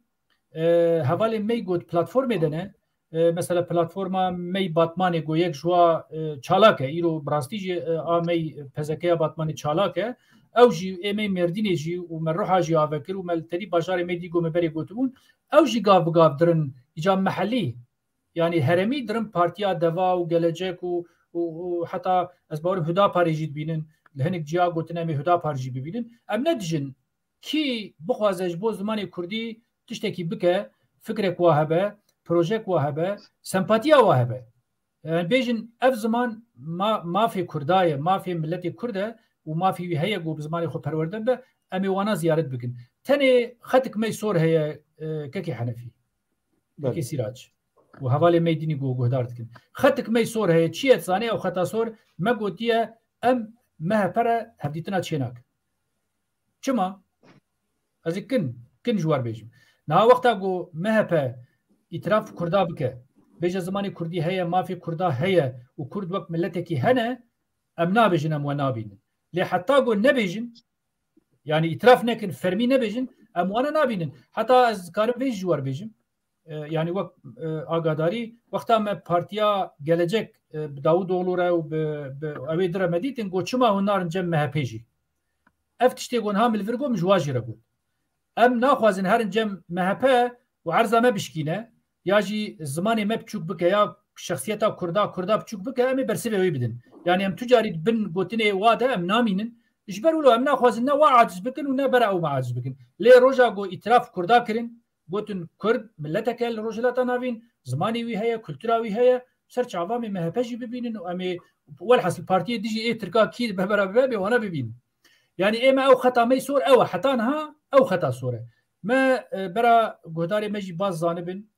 e, hevalên me yî got platformê de ne. E, mesela platforma me yî Batmanê got yek ji wa, e, çalak e, îro bi rastî jî, e, a me yî P Z K'ya Batmanê çalak e. Ew jî ê me yî Mêrdînê jî û me Ruha jî avekir û me li terî bajarê me yî dî got me berê gotibûn. Ew jî gav bi gav dirin, îca mehellî, yanî herêmî dirin partiya Deva û Gelecek û, û, û heta ez bawerim Hudaparê jî dibînin. Li hinek ciya gotin em ê Hudapar jî bibînin. Em ne dijin kî bixwaze ji bo zimanê kurdî tiştekî bike, fikrek wa hebe, projek wa hebe, sempatiya wa hebe. Em bêjin ev ziman ma-, mafê kurda ye, mafê miletê kurd e û mafê wî heye ku bi zimanê xwe perwerde bibe, em ê wana ziyaret bikin. Tenê xetik me sor heye, e, kekê Henefî. Belê. Kekê Sîrac. Û hevalê me yî dinî ku guhdar dikin. Xetik me sor heye, çi ye dizanê ew xeta sor, me gotiye em M H P re hevdîtina çênakin. Çima? Ez ê kin, kin ji wer bêjim. Niha wexta ku M H P îtiraf kurda bike, bêje zimanê kurdî heye, mafê kurda heye û kurd wek miletekî hene, em nabêjin em we nabînin. Lê heta ku nebêjin, yanî îtiraf nekin, fermî nebêjin, em wana nabînin. Heta ez dikarim vê jî ji wer bêjim. E, yanî wek, e, agadarî, wexta me Partiya Gelecek, e, bi Davutoğlu re û bi, bi ewê di re me dîtin, got, çima hûn narin cem M H P jî? Ev tiştê ku niha min li vir got, min ji wa jî re got. Em naxwazin herin cem M H P û erza me bişkîne, ya jî zimanê me biçûk bike, ya şexsiyeta kurda, kurda biçûk bike, em ê bersivê wê bidin. Yanî em tu carî di bin gotinê wa de em namînin. Ji ber wilo em naxwazin ne wa aciz bikin û ne bera ew me aciz bikin. Lê roja ku îtiraf kurda kirin, gotin kurd mileteke li Rojhilata Navîn, zimanê wî heye, kultura wî heye, ser çava em ê M H P jî bibînin û em ê welhasil partiyê dijî ê tirka kî dibe bera bibe, em ê wana bibînin. Yanî ê me ew xeta me sor ew e, heta niha ew xeta sor e. Me, e, bera guhdarê me jî baz zanibin,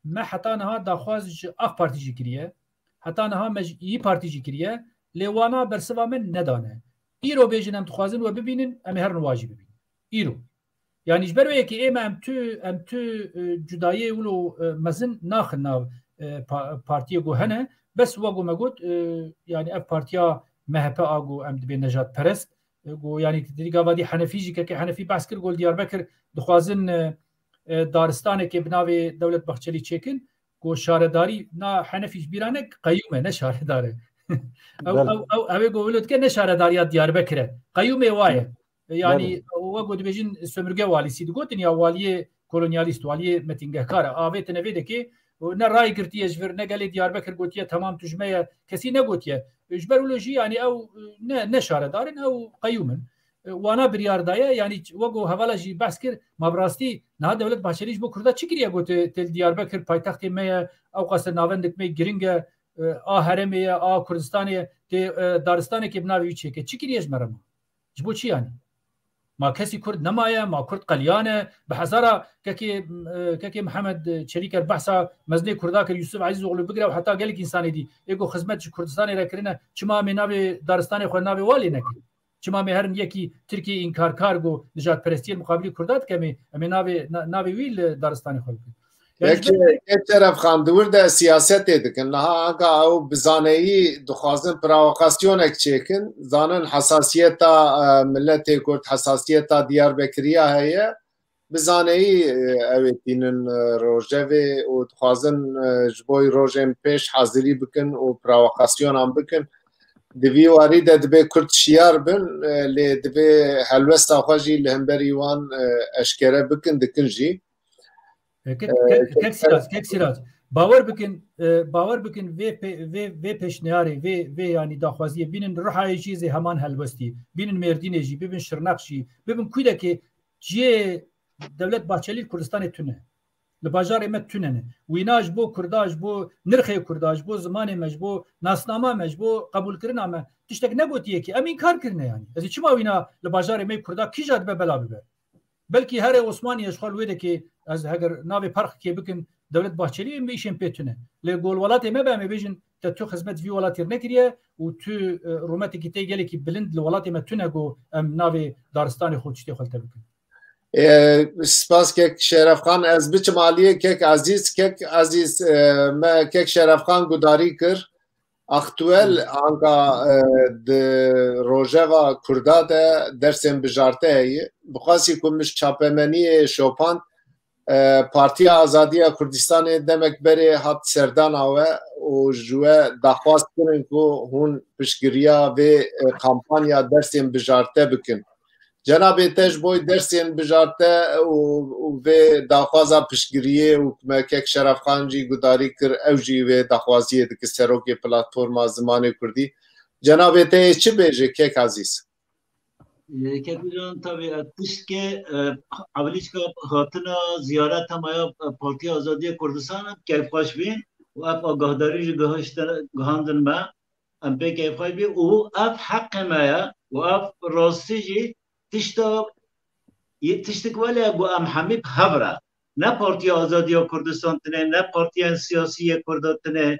me heta niha daxwaz ji AK Partî jî kiriye, heta niha me ji İYİ Partî jî kiriye, lê wana bersiva me nedane. Îro bêjin em dixwazin we bibînin, em ê herin wa jî bibînin. Îro. Yanî ji ber wê yekê ê me em tu, em tu, e, cudayê wilo, e, mezin naxin nav, e, pa-, partiyê ku hene. Bes wek ku me got, e, yanî ev partiya M H P a ku em dibê nejadperest, e, ku yanî di gava dî Henefî jî, kekê Henefî behs kir, got li Diyarbekir dixwazin, e, e, daristanekê bi navê Dewlet Bahçelî çêkin, ku şaredarî na Henefî ji bîra ne qeyûm e, ne şaredar e. Ew, Belê. ew, ew, ew ê ku wilo dike ne şaredariya Diyarbekir e. Qeyûmê wa ye. Yanî Belê. we ku dibêjin sömürge walîsî digotin ya waliyê kolonyalîst, waliyê metîngehkar e. Avê tine vê dekê, ne rayê girtiye ji vir, ne gelê Diyarbekir gotiye, "Temam, tu ji me ye", kesî negotiye. Ji ber wilo jî, yanî ew ne, ne şaredar in, ew qeyûm in. Wana biryar daye, yanî wek ku hevala jî behs kir, ma bi rastî niha Dewlet Bahçelî ji bo Kurda çi kiriye, got, tê li Diyarbekir paytextê me ye, ewqas e navendek me giring e, a herêmê ye, a Kurdistanê ye, tê, e, daristanekê bi navê wî çêke. Çi kiriye ji me re ma? Ji bo çi yanî? Ma kesî Kurd nemaye, ma Kurd qeliyan e, bi hezara kekê, e, kekê Mihemed Çelîker behsa mezinê Kurda kir, Yusuf Ezîzoğlu bigire û heta gelek însanê dî. Ê ku xizmet ji Kurdistanê re kirine, çima em ê navê daristanê xwe navê wa lê nekin? Çima em ê herin yekî Tirkiyê înkarkar ku nijadperestiyê li muqabilî Kurda dike, em ê, em ê navê, na-, navê wî li daristanê xwe bikin? Yanî ji Yek, ber yek Şeref Xan, di wir de siyasetê dikin. Niha anka ew bi zaneyî dixwazin provokasyonek çêkin. Zanin hesasiyeta, e, miletê Kurd, hesasiyeta Diyarbekiriya heye. Bi zaneyî, e, ew ê tînin, e, rojevê û dixwazin, e, ji bo rojên pêş hazirî bikin û provokasyonan bikin. Di vî warî de dibê Kurd şiyar bin, e, lê dibê helwesta xwe jî li hemberî wan, e, eşkere bikin, dikin jî. E, kek, E, kek, kek, kek Sîraz, kek Sîraz. Bawer bikin, e, bawer bikin vê pê-, vê, vê pêşniyarê, vê, vê yanî daxwaziyê bînin Rihayê jî zê heman helwestî. Bînin Mêrdînê jî, bibin Şirnex jî, bibin kûdekê cihê Dewlet Bahçelî li Kurdistanê tune. Li bajarê me tune ne. Wîna ji bo Kurda, ji bo nirxê Kurda, ji bo zimanê me, ji bo nasnama me, ji bo qebûlkirina me tiştek negotiye ki. Em înkar kirine yanî. Ez ê çima wîna li bajarê me Kurda kîja dibe bela bibe? Belkî herê Osmaniye ji xwe li wê dekê, ez heger navê Perxikê bikin, Dewlet Bahçelî, em bi îşên pê tune. Lê gol welatê me be, em ê bêjin, te tu xizmet vî welatî re nekiriye û tu, e, rûmetekî tê gelekî bilind li welatê me tune ku em navê daristanê xwe tiştê xwe li te bikin. Ê, spas kek Şerefxan, ez biçim aliyê kek Azîz. Kek Azîz, e, me kek Şerefxan gudarî kir. Aktuel anka, e, di rojeva Kurda de dersên bijarte heye. Bi xwasî ku min çapemeniyê şopand, e, Partiya Azadiya Kurdistanê demek berê hat serdana we û ji we daxwaz kirin ku hûn piştgiriya vê, e, kampanya dersên bijarte bikin. Cenabê te ji bo dersên bijarte û, û vê daxwaza piştgiriyê û me kek Şerefxan jî gudarî kir, ew jî vê daxwaziyê dike, serokê Platforma Zimanê Kurdî. Cenabê te yê çi bêje, kek Azîz? Ê, Kek Can, tabii, e, tiştke, e, ewilîşka hatina ziyareta me ya, e, Partiya Azadiya Kurdistan, keyfxweş bîn û ev agahdarî jî gihiştin, gihandin me. Em pê keyfxweş bî û ev heqê me ye û ev rastî jî tişta, yê tiştik wele ku em hemî bi hev re. Ne Partiya Azadiya Kurdistan tine, ne partiyên siyasî yê Kurda tine.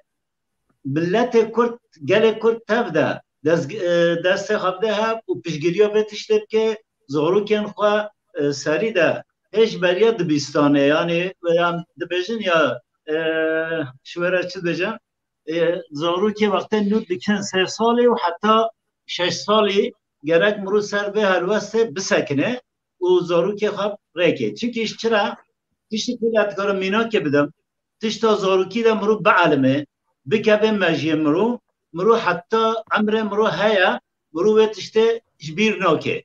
Miletê Kurd, gelê Kurd tev de dest, e, destê xwe bide hev û piştgiriya vê tiştê bike, zarokên xwe, e, serî de hêj beriya dibistanê, yanî, em dibêjin ya, e, ji we re çi dibêjin? E, zarokê wextê nû dikin sê salî û heta şeş salî gerek mirû ser vê helwestê bisekine û zarokê xwe rêkê. Çimkî ji çira tiştê ku ez dikarim mînakê bidim, tişta zarokî de mirû bielime, bikeve mejiyê mirû, mirû heta emrê mirû heye, mirû wê tiştê ji bîr nake.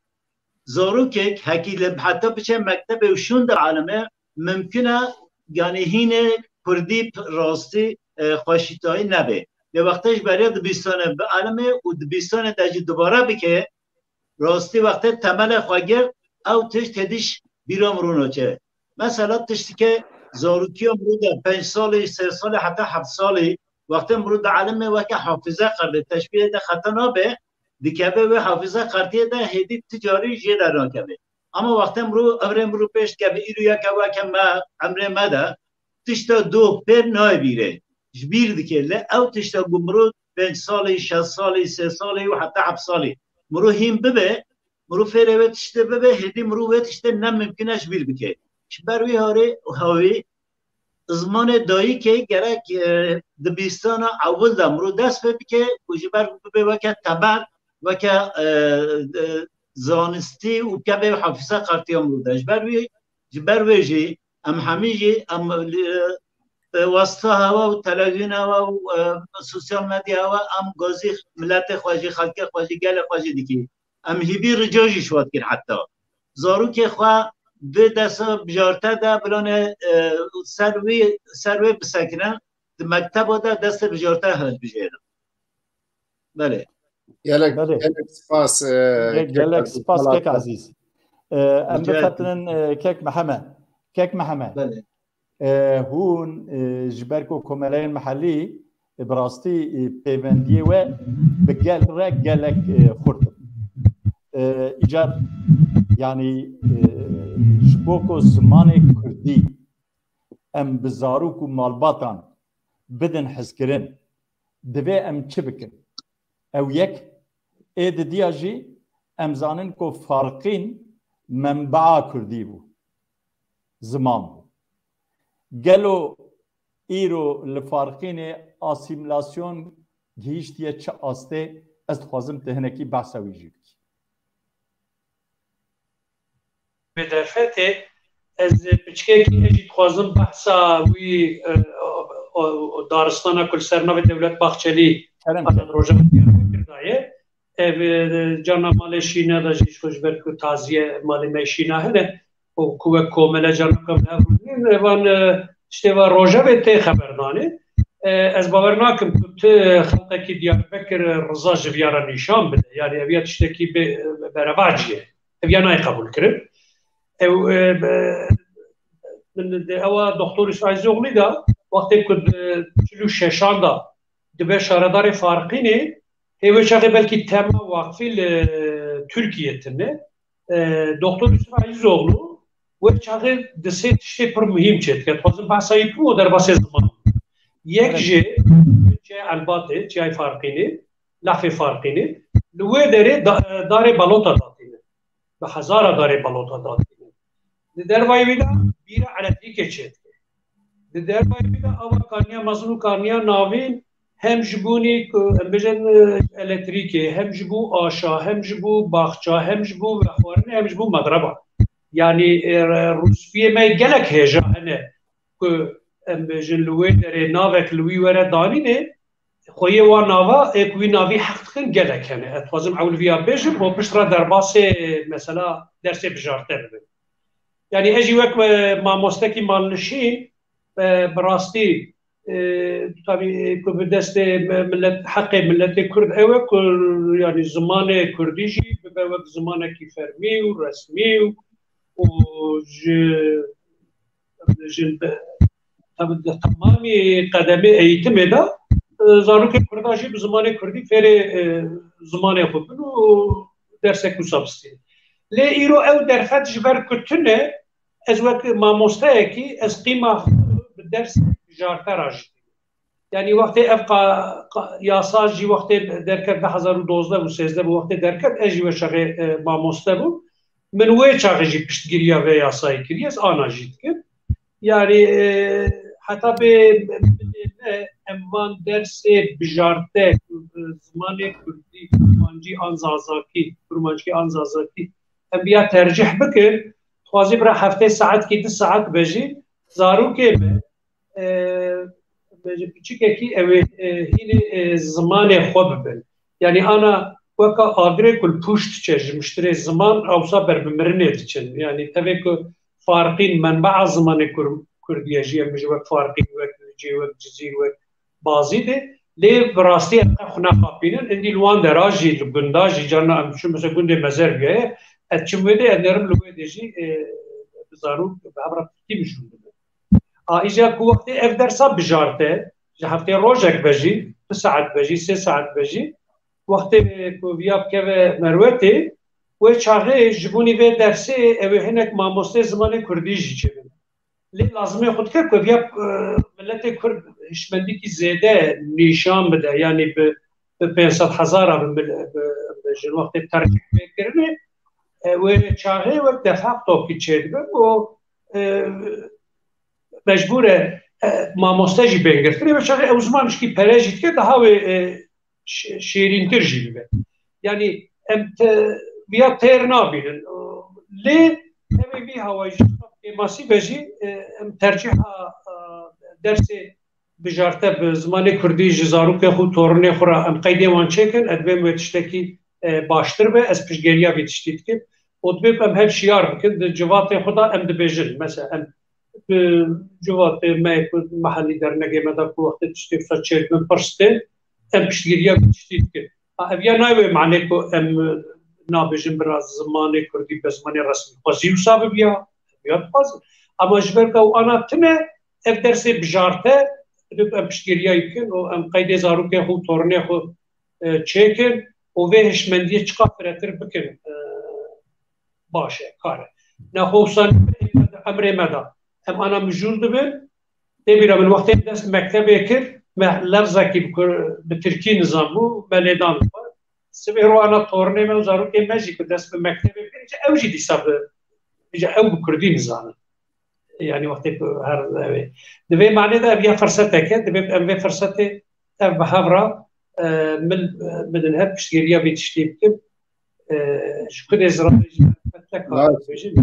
Zarokek hekî li heta biçe mektebê û şûnde elime, mimkun e, yanî hînê kurdî p-, rastî, e, xweşîtayî nebe. Lê wextê ji beriya dibistanê bielime û dibistanê de jî dubare bike, rastî wextê temelê xwe girt, ew tişt hêdî ji bîra mirû naçe. Mesela tiştike zarokiya mirû de pênc salî, sê salî heta heft salî, wextê mirû dielime weke hafîze qerdê, teşbîhê de xeta nabe, dikeve wê hafîze qerdiyê de hêdî ti carî jê dernakeve. Ama wextê mirû, emrê mirû pêş dikeve, îro yeke weke me, emrê me de, tişta doh pêr nayê bîrê. Ji bîr dike. Lê ew tişta ku mirû pênc salî, şeş salî, sê salî û heta heft salî mirû hîn bibe, mirû fêrê wê tiştê bibe, hêdî mirû wê tiştê ne mimkun e ji bîr bike. Ji ber wî harê, hawî, zimanê dayikê gerek, e, dibistana ewil de mirû dest pê bike û ji ber bibe weke temel, weke, e, e, zanistî û kevê hafîze qertiya mirû de. Ji ber wî, ji ber wê jî em hemî jî em, e, e, wasta hewa û televîzyona hewa û, e, sosyal medya hewa em gazî miletê xwe jî, xelkê xwe jî, gelê xwe jî dikî. Em hîvî rica jî ji we dikin heta. Zarokê xwe vê desa bijarte de bilane, e, ser wî, ser wê bisekine, di mekteba de destê bijarte hilbijêre. Belê. Gelek, Belê. Gelek spas, e, Ge-, kek gelek Azîz. Spas, kek Azîz. E, em Rica ederim. Bifetinin, e, kek Mihemed. Kek Mihemed. Belê. E, hûn, e, ji ber ku komeleyên mihellî, e, bi rastî, e, pêvendiyê we bi gel re gelek, e, xurt in. E, îcar, yanî, e, ji bo ku zimanê kurdî em bi zarok û malbatan bidin hezkirin, divê em çi bikin? Ew yek, ê didiya jî em zanin ku Farqîn menbaa kurdî bû, ziman bû. Gelo îro li Farqînê asîmîlasyon gihîştiye çi astê? Ez dixwazim tu hinekî behsa wî jî bikî. Bi derfetê ez piçkekî ez jî dixwazim behsa wî, e, o, o, o daristana ku li ser navê Dewlet Bahçelî Kerem hate kir. Rojava Diyarbekir daye. Ev, e, carna malê şîne de jî ji xwe ji ber ku taziye malê me şîna hene û ku wek komele carna ku em hev rûnîn, e, van, e, tiştê van rojevê tê xeber danê. E, ez bawer nakim ku tu xelqekî Diyarbekir riza ji viya re nîşan bide. Yani ev ya tiştekî bê, berevacî ye. Ev ya nayê qebûl kirin. Ew, e, be-, Min de ewa Doktor Îsmaîl Zoglî de, wextê ku di çil û şeşan de dibe şaredarê Farqînê, hê wê çaxê belkî tema waqfî li Tirkiye tine. E, Doktor Îsmaîl Zoglu wê çaxê di sê tiştê pir muhîm çêdike. Dixwazim behsa wî bikim û derbasê ziman. Yek Evet. jê çiyayê Elbatê, çiyayê Farqînê, lehfê Farqînê, li wê derê da-, darê balota datîne. Bi hezara darê balota datîne. Di dervayê wî de bîra elektrîkê çêdike. Di dervayê wî de ava karniya mezin û karniya navîn hem ji bûnî ku em bêjin, e, elektrîkê, hem ji bo aşa, hem ji bo baxça, hem ji bo vexwarinê, hem ji bo medreba. Yanî, e, rûspiyê me gelek hêja hene ku em bêjin li wê derê navek li wî were danînê, xweyê wan nava, ê ku wî navî heq dikin gelek hene. Ez dixwazim ewil viya bêjim, û pişt re derbasê mesela dersê bijarte bibin. Yanî ez jî wek, e, mamostekî malnişîn, e, bi rastî, e, tabî, e, ku bi destê me-, millet, heqê milletê Kurd ew e ku, yanî zimanê Kurdî jî bibe wek zimanekî fermî û resmî û, û ji, ji, tabi di temamî qedemê eğitimê de, e, zarokê Kurda jî bi zimanê Kurdî fêrê, e, zimanê xwe bin û dersek wisa bistînin. Lê îro ew derfet ji ber ku tune, ez wek mamosteyekî ez qîma xwe bi ders bijarte re jî dînim. Yanî wextê ev qa-, qa-, yasa jî wextê derket du hezar û dozdeh û sêzdeh bi wextê derket, ez jî wê çaxê, e, mamoste bûm. Min wê çaxê jî piştgiriya vê yasayê kiriye, ez ana jî dikim. Yanî, e, heta bê milê me em van dersê bijarte, e, zimanê Kurdî, Kurmancî an Zazakî, Kurmancî an Zazakî, em biya tercih bikin, dixwazî bira heftê saetkî du saet be jî, zarokê me, e, me ji piçikekî ew ê, e, hînê, e, zimanê xwe bibin. Yanî ana weka agirê ku li pûş diçe ji miştirê ziman, ewsa ber bi mirinê diçin. Yanî tevê ku Farqîn menbea zimanê Kur-, Kurdî ye jî, em bijin wek Farqîn, wek Licê, wek Cizîr, wek Bazîdê, lê bi rastî em qe xwe naxapînin. Endî li wan dera jî, li gunda jî, carna em diçin, mesela gundê Mezer bûye, ez çim wê dê, ez nerim li wê dê jî, e, bi zarok, bi hev re Tirkî mijûl dibin. A, îca ku wextê ev dersa bijarte, ji heftê rojek be jî, du saet be jî, sê saet be jî, wextê ku viya bikeve merwetê, wê çaxê ji bûnî vê dersê ew ê hinek mamosteyê zimanê Kurdî jî çêbin. Lê lazimê xwe dike ku viya, e, miletê Kurd hişmendîkî zêde nîşan bide, yanî bi, bi pênc sed hezar a bi mil-, bi, bi jin wextê tercih pê kirinê, e, wê çaxê wek de facto kî çêdibin û, e, mecbûr e, e, mamoste jî bên girtinê, wê çaxê ew ziman jikî pere jî dike, daha wê, e, şê-, şêrîntir jî bibe. Yanî em te-, viya têr nabînin. Lê em ê vî hawayî jî kêmasî be jî, e, em tercîha, e, dersê bijarte bi zimanê Kurdî ji zarokê xwe û torinê xwe re em qeydê wan çêkin, ez dibêm wê tiştekî, e, baştir be, ez piştgiriya vî tiştî dikim. Û dibê ku em hev şiyar bikin, di civatê xwe de em dibêjin. Mesela em bi civatê me ku mehellî dernegê me de ku wextê tiştê wisa çêdibin pirs tên, em piştgiriya vî tiştî dikin. Ha, ev ya nayê wê manê ku em nabêjin bira zimanê Kurdî be zimanê resmî. Xwezî wisa bibiya, ev ya dixwazin. Ama ji ber ku ew ana tune, ev dersê bijarte, dibê ku em piştgiriya wî bikin û em qeydê zarokê xwe û torinê xwe, e, çêkin û vê hişmendiyê çiqa firehtir bikin, e, baş e, kar e. Nexwe wisa di emrê me de. Em ana mijûl dibin, tê bîra min wextê dest mektebê kir, me lefzekî bi kur-, bi tirkî nizanbû, me lê dan xwe. Sibê ro ana torinê me û zarokê me jî ku dest bi mektebê bikin, îca ew jî dîsa bi, îca ew bi kurdî nizanin. Yanî wextê ku her ew ê. Di vê manê de ev ya firsetek e, divê em vê firsetê ev bi hev re, e, min, e, bidin hev piştgiriya vê tiştê bikin. E, ji ku dê ziranê jî meslek Right. dibêjin.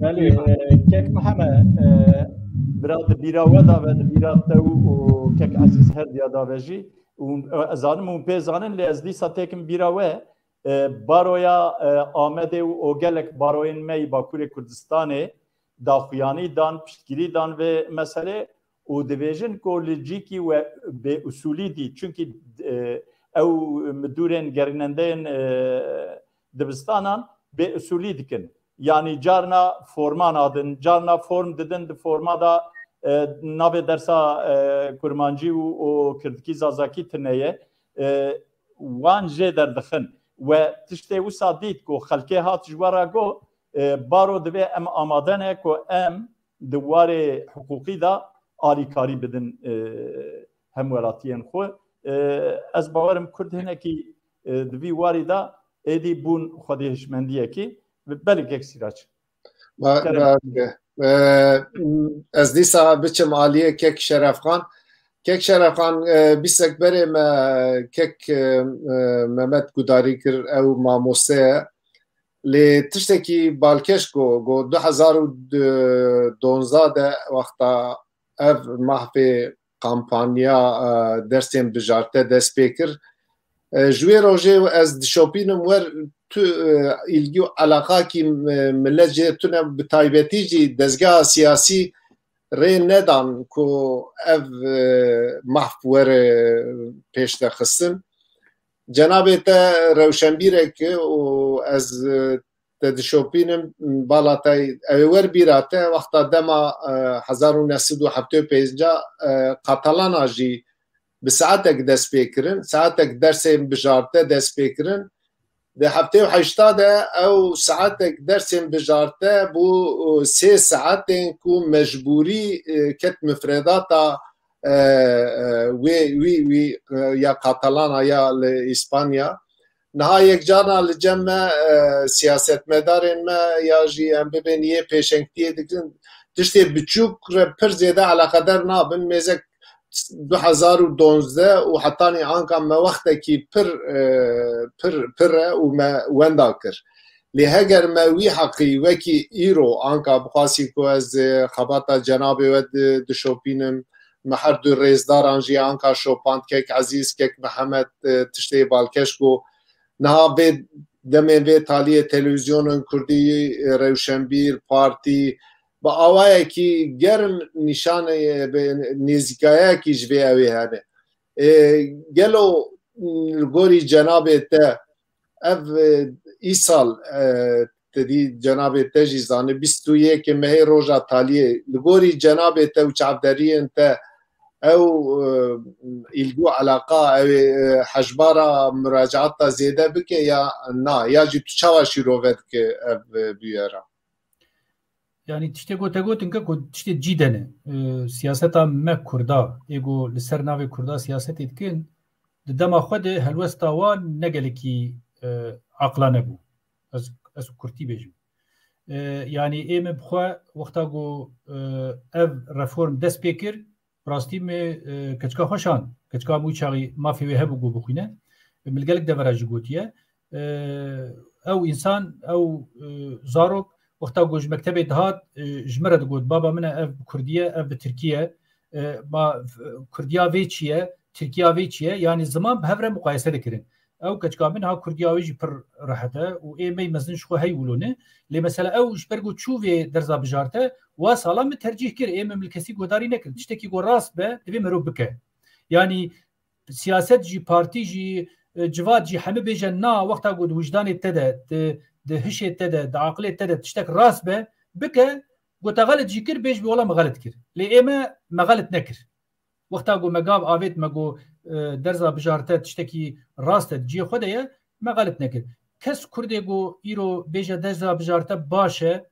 Belê, e, kek Mihemed, e, bira di bîra we da ve, di bîra te û, û kek Ezîz her diya da ve jî. Û, e, ez zanim hûn pê zanin, lê ez dîsa têkim bîra we. E, baroya, e, Amedê û o gelek baroyên me yî Bakurê Kurdistanê daxuyanî dan, piştgirî dan vê meselê û dibêjin ku li cîkî we bêusûlî dî. Çunkî, e, ew midûrên gerînendeyên, e, dibistanan bêusûlî dikin. Yanî carna forman adin, carna form didin, di forma da e, navê dersa e, kurmancî û, û kirdkî zazakî tune ye. E, wan jê derdixin. We tiştê wisa dît ku xelkê hat ji we re got, e, baro divê em amade ne ku em di warê hiqûqî de alîkarî bidin e, hemwelatiyên xwe. E, ez bawerim Kurd hinekî e, di vî warî de êdî bûn xwedî hişmendiyekî, belê kek Sîrac. Ba- Kerem. ba- e, Ez dîsa biçim aliyê kek Şerefxan. Kek Şerefxan, e, bîstek berê me kek e, e, Mehmet gudarî kir, ew mamoste ye. Lê tiştekî balkêş got, got du hezar û donzdeh de wexta ev mahfê kampanya e, dersên bijarte dest pê kir. E, ji wê rojê ez dişopînim wer tu e, îlgî û elaqakî e, millet jê tune, bi taybetî jî dezgeha siyasî rê nedan ku ev e, mahf were pêşde xistin. Cenabê te rewşenbîrek û ez e, te dişopînim bala te, ew ê wer bîra te, wexta dema e, hezar û neh sed û heftê û pênc e, Katalana jî bi saetek dest pê kirin, saetek dersên bijarte dest pê kirin. Di heftê û heşta de ew saetek dersên bijarte bû e, sê saetên ku mecbûrî e, ket mifredata e, e, wê wî wî e, ya Katalana ya li Îspanya. Niha yekcarna li cem me e, siyasetmedarên me ya jî em bibên yê pêşengtiyê dikin, tiştê biçûk re pir zêde eleqedar nabin. Mêzek du hezar û donzdeh û hetanî anka me wextekî pir e, pir pir e û me wenda kir. Lê heger me wî heqî wekî îro anka bixwasî ku ez e, xebata cenabê we di- dişopînim, me her du rêzdaran jî anka şopand, kek Ezîz, kek Mihemed e, tiştê balkêş got. Niha vê demên vê taliyê televîzyonên kurdî, e, rewşenbîr, partî bi awayekî germ nîşanê, e, bi nêzîkayekî ji vê ew ê hene. E, gelo li gorî cenabê te ev e, îsal e, te dî cenabê te jî zanî bîst û yekê mehê roja taliyê, li gorî cenabê te û çavderiyên te ew e, îlgû eleqa, ew ê e, hejmara muracaat te zêde bike ya na, ya jî tu çawa şîrove dike ev e, bûyera? Yanî tiştê ku te gotin ke ku tiştê cî de ne. E, siyaseta me Kurda, ê ku li ser navê Kurda siyasetê dikin, di dema xwe de helwesta wan ne gelekî e, aqilane bû. Ez, ez kurtî bêjim. E, yanî ê min bi xwe wexta ku e, ev reform dest pê kir, rastî min e, keçika xwe şand. Keçika min wî çaxî mafê wê hebû ku bixwîne. Min li gelek devera jî gotiye. E, ew însan, ew e, zarok wexta ku ji mektebê dihat, e, ji min re digot, baba min e, ev bi kurdî ye, ev bi tirkî ye. E, ma kurdiya vê çi ye, tirkiya vê çi ye? Yanî ziman bi hev re muqayese dikirin. Ew keçika min ha kurdiya wê jî pir rehet e û ê me yî mezin ji xwe hey wilo ne. Lê mesela ew ji ber ku çû vê derza bijarte, wa sala min tercîh kir, ê min li kesî guhdarî nekir. Tiştekî ku rast be, divê mirov bike. Yanî siyaset jî, partî jî, e, civat jî hemî bêje na, wexta ku di wijdanê te de, di, di hişê te de, di aqilê te de tiştek rast be, bike, ku te xelet jî kir, bêj bê wela me xelet kir. Lê ê me, me xelet nekir. Wexta ku me gav avêt, me got, e, derza bijarte tiştekî rast e, di cihê xwe de ye, me xelet nekir. Kes Kurdê ku îro bêje derza bijarte baş e,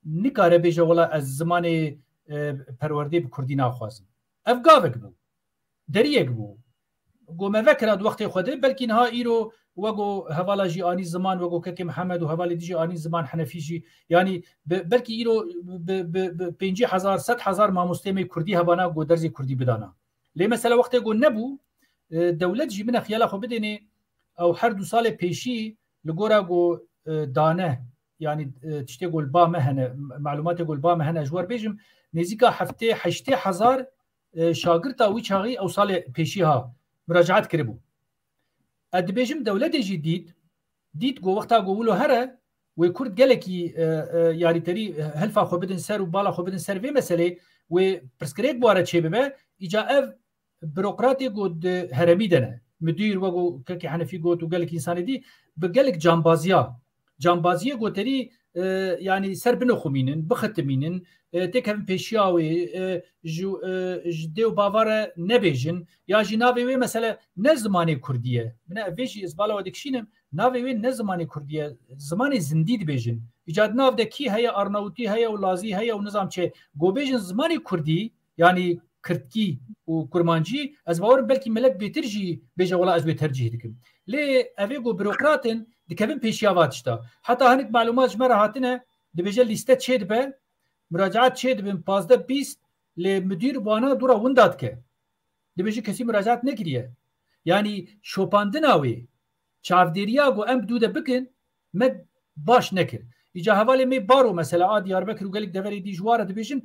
nikare bêje wela ez zimanê e, perwerdê bi kurdî naxwazim. Ev gavek bû. Deriyek bû. Ku me vekira di wextê xwe de, belkî niha îro wego hevala jî anî ziman, wego kekê Mihemed û hevalê dî jî anî ziman, Henefî jî. Yanî bi, belkî îro bi, bi, bi pêncî hezar, sed hezar mamosteyê me kurdî hebana ku derzê kurdî bidana. Lê mesela wextê ku nebû, e, dewlet jî bine xiyala xwe bidênê, ew her du salê pêşî li gora ku e, dane, yanî e, tiştê ku li ba me hene, malumatê ku li ba me hene, ji wer bêjim, nêzîka heftê heştê hezar e, şagirta wî çaxî ew salê pêşî ha muracaat kiribû. Ez dibêjim dewletê jî dît, dît ku wexta ku wilo here, wê Kurd gelekî e, e, yarîterî, e, hilfa xwe bidin ser û bala xwe bidin ser vê meselê, wê pirsgirêk bi ware çêbibe, îca ev burokratê ku di heremî de ne, midîr, wek ku kekê Henefî got û gelek însanê dî, bi gelek cambaziya, cambaziyê ku terî e, yanî ser binoxumînin, bixitimînin, e, têkevin pêşiya wê, e, ji, e, ji dê û bava re nebêjin, ya jî navê wê mesele ne zimanê kurdî ye. Bine, ev vê jî ez bala we dikişînim, navê wê ne zimanê kurdî ye, zimanê zindî dibêjin. Îca di nav de kî heye, Arnawutî heye û Lazî heye û nizam çi. Go bêjin zimanê kurdî, yanî kirdkî û kurmancî, ez bawerim belkî milet bêtir jî bêje, wela ez wê tercîh dikim. Lê evê ku burokrat in, dikevin pêşiya va tişta. Heta hinek malûmat ji me re hatine, dibêje lîste çêdibe, muracaat çêdibin pazdeh bîst, lê mudîr wana dûra winda dike. Dibêje kesî muracaat nekiriye. Yanî şopandina wê, çavdêriya ku em bi dû de bikin, me baş nekir. Îca hevalê me baro mesela a Diyarbekir û gelek deverê dî ji wa re dibêjin,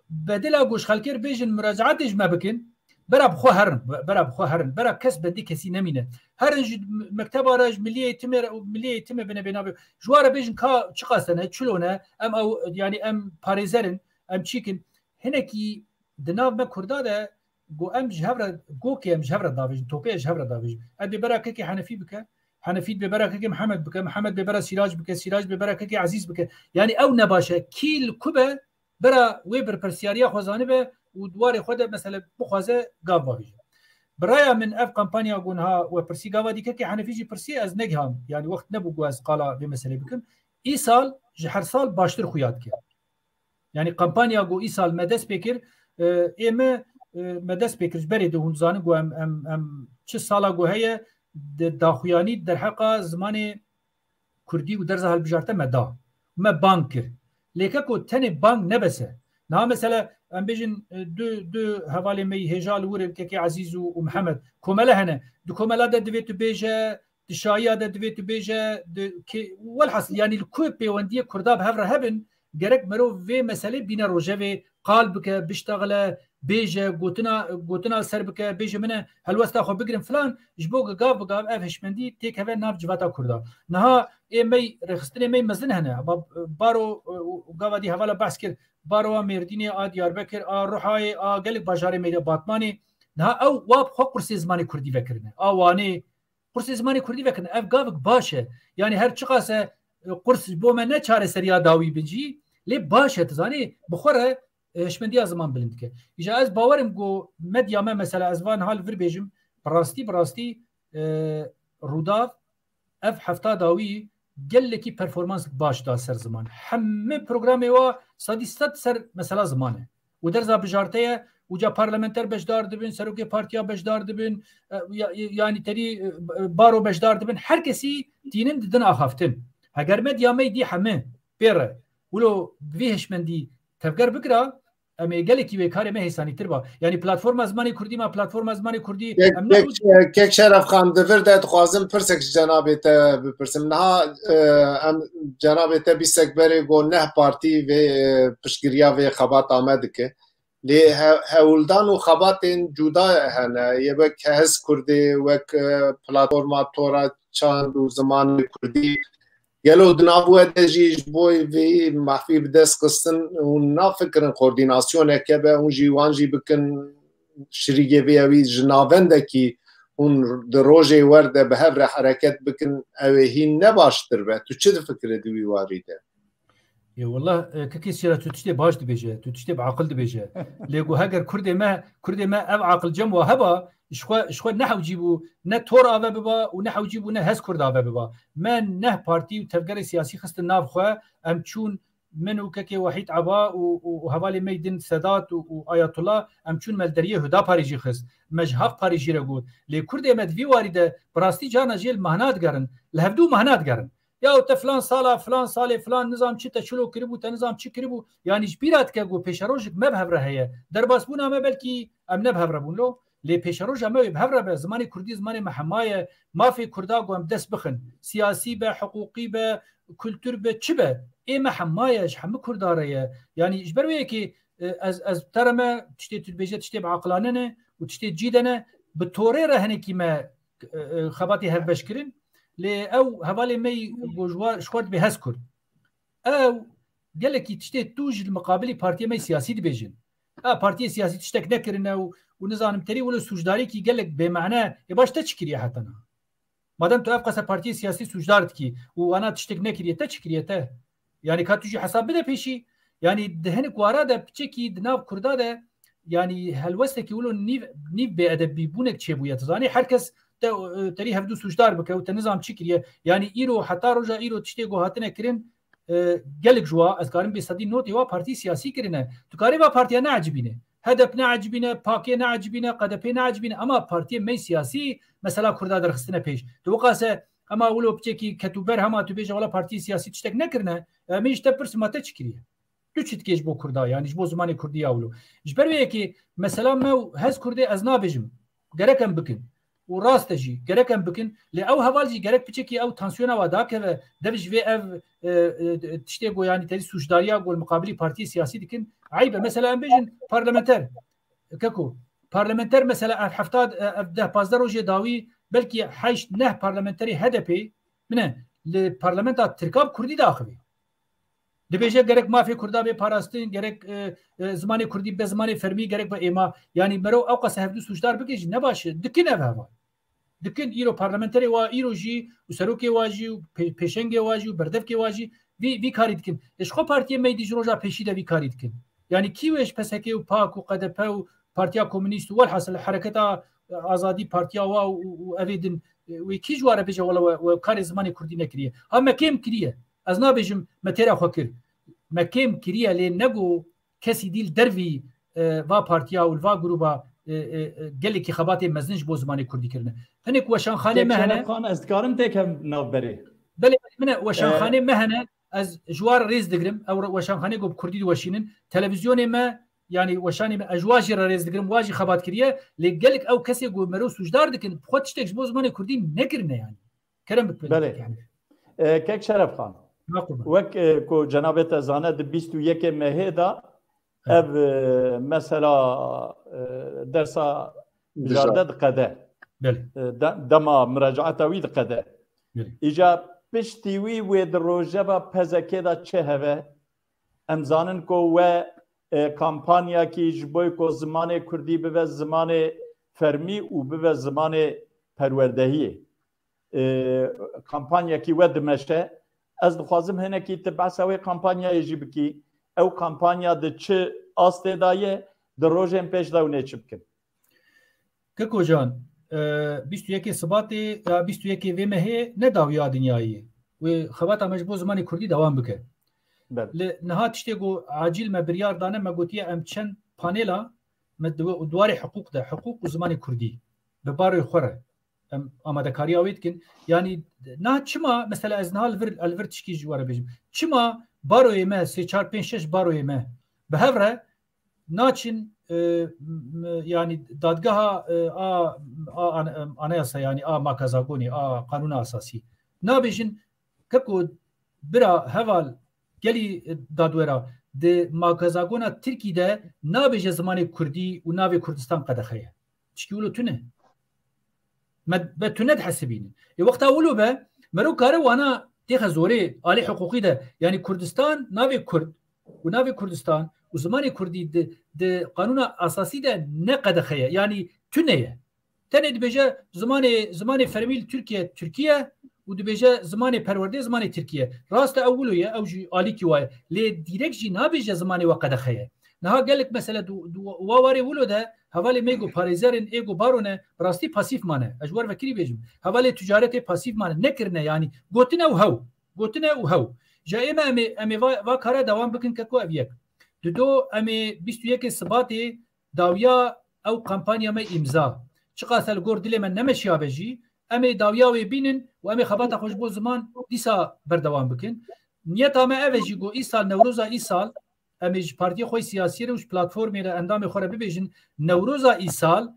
bedela ku ji xelkê re bêjin muracaatê ji me bikin, bera bi xwe herin, bera bi xwe herin, bera kes bendî kesî nemîne. Herin ji mekteba re, ji milî eğitimê re, milî eğitimê bine bê nabê. Ji wa re bêjin ka çiqas ne, çilo ne, em ew, yanî em parêzer in, em çîk in. Hinekî di nav me Kurda de got, em ji hev re, gokê em ji hev re davêjin, topê ji hev re davêjin. Ev bêbera kekê Henefî bike, Henefî bêbera kekê Mihemed bike, Mihemed bêbera Sîrac bike, Sîrac bêbera kekê Ezîz bike. Yanî ew nebaş e. Kî li ku be, bera wê berpirsiyariya xwe zanibe û di warê xwe de mesele bixwaze gav bavêje. Bi raya min ev kampanya ku niha we pirsî, gava dî kekê Henefî jî pirsî, ez negiham. Yanî wext nebû ku ez qala vê meselê bikim. Îsal ji her sal baştir xuya dike. Yanî kampanya ku îsal me dest pê kir, e, ê me, e, me dest pê kir ji berê de hûn dizanin ku em, em, em çi sala ku heye, di daxuyanî derheqa zimanê kurdî û derza hilbijarte me da. Me bang kir. Lê keko tenê bang ne bes e. Niha mesela em bêjin, e, du, du hevalê me yî hêja li wir in, kekê Ezîz û, û Mihemed. Komele hene. Di komela de divê tu bêje, di şayiya de divê tu bêje, di kê-, welhasil, yanî li ku pêwendiyê Kurda bi hev re hebin, gerek mirov vê meselê bîne rojevê, qal bike, biştexile, bêje, gotina, gotina ser bike, bêje min e, helwesta xwe bigirin filan, ji bo ku gav bi gav ev hişmendî têkeve nav civata Kurda. Niha ê me, rêxistinê me mezin hene, ama baro, û gava dî hevala behs kir, barowa Mêrdînê, a Diyarbekir, a Ruhayê, a gelek bajarê me de, Batmanê, niha ew wa bi xwe qursê zimanê Kurdî vekirine. A Wanê, qursê zimanê Kurdî vekirin. Ev gavik baş e. Yanî her çiqas e, e, qurs ji bo me ne çareseriya dawî bin jî, lê baş e, tu zanî, bi xwe re, e, hişmendiya ziman bilind dike. Îja ez bawerim ku medya me, mesela ez van hal vir bêjim, bi rastî, bi rastî, e, Rûdaw ev hefta dawî gelekî performans baş da ser ziman. Hemî programê wa sedî sed ser mesela ziman e. Û derza bijarte ye, û ca parlamenter beşdar dibin, serokê partiya beşdar dibin, e, ya-, yanî terî, e, baro beşdar dibin, her kesî tînin didin axaftin. Heger medya me dî hemî pê re wilo bi vî hişmendî tevger bikira, em ê gelekî wê karê me hêsanîtir ba. Yanî platforma zimanê kurdî ma, platforma zimanê kurdî, Kek, em ne kek, kek Şeref Xan, di vir de dixwazim pirsek ji cenabê te bipirsim. Niha, e, em cenabê te bîstek berê got neh partî vê, e, piştgiriya vê xebata me dike. Lê he-, hewldan û xebatên cuda hene. Yê wek Hez Kurdê, wek, e, Platforma Tora Çand û Zimanê Kurdî. Gelo di nav we de jî ji bo vê mafî bi dest xistin hûn nafikirin koordînasyoneke be, hûn jî wan jî bikin şirîgê vê ewî ji navendekî hûn di rojê wer de bi hev re hereket bikin, ew ê hîn ne baştir be? Tu çi difikire di wî warî de? Ê, wallah, e, kekê Sîra, tu tiştê baş dibêje, tu tiştê bi aqil dibêje. Lê ku heger Kurdê me, Kurdê me ev aqil cem wa heba, ji xwe, ji xwe ne hewcî bû, ne Tor ave biba û ne hewcî bû ne Hez Kurd ave biba. Me neh partî û tevgerê siyasî xistin nav xwe, em çûn, min û kekê Wahîd Eba û, û, û hevalê me yî din Sedat û, û Ayatullah, em çûn me li deriyê Hudaparê jî xist. Me ji Haq Parê jî re got. Lê Kurdê me di vî warî de bi rastî carna jê li mehna digerin, li hevdû mehna digerin. Ya te filan sala, filan salê, filan nizam çi te çilo kiribû, te nizam çi kiribû. Yanî ji bîra dike ku pêşerojek me bi hev re heye. Derbasbûna me belkî em ne bi hev re bûn lo. Lê pêşeroja me wê bi hev re be. Zimanê kurdî zimanê me hema ye. Mafê kurda ku em dest bixin. Siyasî be, hiqûqî be, kultur be, çi be. Ê me hema ye, ji hemî kurda re ye. Yanî ji ber wê yekê, e, ez, ez te re me tiştê tu dibêje tiştê bi aqilane ne û tiştê cî de ne. Bi torê re hinekî me, e, e, xebatê hevbeş kirin. Lê ew hevalê me yî ku ji wa, ji xwe dibê Hez Kurd. Ew gelekî tiştê tu jî li miqabilî partiyê me yî siyasî dibêjin. A, partiyê siyasî tiştek nekirine û, û nizanim terî wilo sûcdariyekî gelek bêmane. Ê baş te çi kiriye heta niha? Madem tu ev qasa partiyê siyasî sûcdar dikî û wana tiştek nekiriye, te çi kiriye te? Yanî ka tu jî hesab bide pêşî. Yanî di hinek wara de piçekî di nav Kurda de, yanî helwestekî wilo nîv, nîv bêedebîbûnek çêbûye. Tu zanî her kes te, e, terî hevdû sûcdar bike û te nizam çi kiriye. Yanî îro, heta roja îro tiştê ku hatine kirin, e, gelek ji wa, ez karim bê sedî notê wa partî siyasî kirine. Tu karê va partiya neecibîne. H D P neecibîne, PAKê neecibîne, K D P neecibîne, ama partiyê me siyasî mesela Kurda derxistine pêş. Tu wiqase, ema wilo piçekî ketûber hema tu bêje wela partiyê siyasî tiştek nekirine, em ê ji te pirsin ma te çi kiriye? Tu çi dikê ji bo Kurda, yanî ji bo zimanê Kurdî ya wilo? Ji ber wê yekê mesela me û hez Kurdê ez nabêjim, gerek em bikin. Û rast e jî, gerek em bikin. Lê ew heval jî gerek piçekî ew tansiyona wa dakeve, dev ji vê ev, e, e, tiştê ku yanî terî sûcdariya ku li miqabilî partiyê siyasî dikin, eyb e. Mesela em bêjin parlamenter. Keko, parlamenter mesela ev hefta, e, ev deh pazdeh rojê dawî belkî heşt neh parlamenterê H D P, min e, li parlamenta Tirka bi Kurdî diaxivî. Dibêje gerek mafê Kurda bê parastin, gerek, e, e, zimanê Kurdî be zimanê fermî, gerek be êma. Yanî mero ew qas hevdû sûcdar bike jî ne baş e. Dikin ev heval. Dikin îro parlamenterê wa îro jî û serokê wa jî û pê-, pêşengê wa jî û berdevkê wa jî vî, vî karî dikin. E, ji xwe partiyê meydî ji roja pêşî de vî karî dikin. Yanî kî wê ji P S K û PAK û K D P û Partiya Komûnîst û welhasil Hereketa Azadî, partiya wa û, û evê din, e, wê kî ji wa re bêje wela we, we karê zimanê Kurdî nekiriye? Ha me kêm kiriye. Ez nabêjim me têra xwe kir. Me kêm kiriye lê ne ku kesî dî li dervî, e, va partiya û li va grûba, e, e, e, gelekî xebatê mezin ji bo zimanê Kurdî kirine. Hinek weşanxanê me hene. Şeref Xan, ez dikarim têkem navberê? Belê, min e, weşanxanê E, me hene. Ez ji wa re rêz digirim. Ew re-, weşanxanê ku bi Kurdî diweşînin. Televîzyonê me, yanî weşanê me, ez ji wa jî re rêz digirim. Wa jî xebat kiriye. Lê gelek ew kesê ku mero sûcdar dikin, bi xwe tiştek ji bo zimanê Kurdî nekirine yanî. Kerem bikvin. Belê. Yanî. E, Kek Şeref Xan, Ma qurban. Wek, e, ku cenabê te zane, di bîst û yekê mehê de Evet. ev, e, mesela, e, dersa Bijarde. bijarde diqede. Belê. E, de-, dema muracaeta wî diqede. Belê. Îca piştî wî wê di rojeva P Z K'ê de çi heve? Em zanin ku we, e, kampanyakî ji bo ku zimanê Kurdî bibe zimanê fermî û bibe zimanê perwerdehiyê. E, kampanyekî we dimeşe. Ez dixwazim hinekî tu behsa wê kampanyayê jî bikî. Ew kampanya di çi astê de ye, di rojên pêş de hûn ê çi bikin? Keko Can, e, bîst û yekê Sibatê, ya bîst û yekê vê mehê ne dawiya dinyayê ye. Wê xebata me ji bo zimanê Kurdî dewam bike. Belê. Li niha tiştê ku acîl me biryar dane, me gotiye em çend panêla me di, di warê hiqûq de, hiqûq û zimanê Kurdî bi baroyê xwe re em amadekariya wê dikin. Yanî na çima, mesela ez niha li vir, li vir tişkî ji we re bêjim. Çima baroyê me, sê, çar, pênc, şeş baroyê me bi hev re naçin, e, m-, yanî dadgeha, e, a, a, an-, anayasa, yanî a makazagonê, a qanûna esasî. Nabêjin, keko bira heval gelî, e, dadwera, di makazagonê Tirkî de nabêje zimanê Kurdî û navê Kurdistan qedexe ye. Tişkî wilo tune. Me, me tune dihesibînin. Ê wexta wilo be, mero kare wana têxe zorê, alî hiqûqî de. Yanî Kurdistan, navê Kurd û navê Kurdistan û zimanê Kurdî di, di qanûna esasî de ne qedexe ye. Yanî tune ye. Tenê dibêje zimanê, zimanê fermî li Tirkiye, Tirkiye û dibêje zimanê perwerdê, zimanê Tirkiye. Rast e, ew wilo ye, ew jî alîkî wa ye. Lê dîrek jî nabêje zimanê we qedexe ye. Niha gelek mesele du-, du-, wa warê wilo de hevalê me ku parêzerên ê ku baro ne, bi rastî pasîf mane. Ez ji we re vekirî bêjim. Hevalê ticaretê pasîf mane. Nekirine yanî. Gotine û hew. Gotine û hew. Ja ê me em ê, em ê va, va kara dewam bikin keko ev yek. Dido em ê bîst û yekê Sibatê dawiya ew kampanya me îmza. Çiqas li gor dilê me nemeşiyabe jî, em ê dawiya wê bînin û em ê xebata xwe ji bo ziman dîsa berdewam bikin. Niyeta me ev e jî ku îsal, Newroza îsal, em ê ji partiyê xwe siyasî re û ji platformê re endamê xwe re bibêjin, Newroza îsal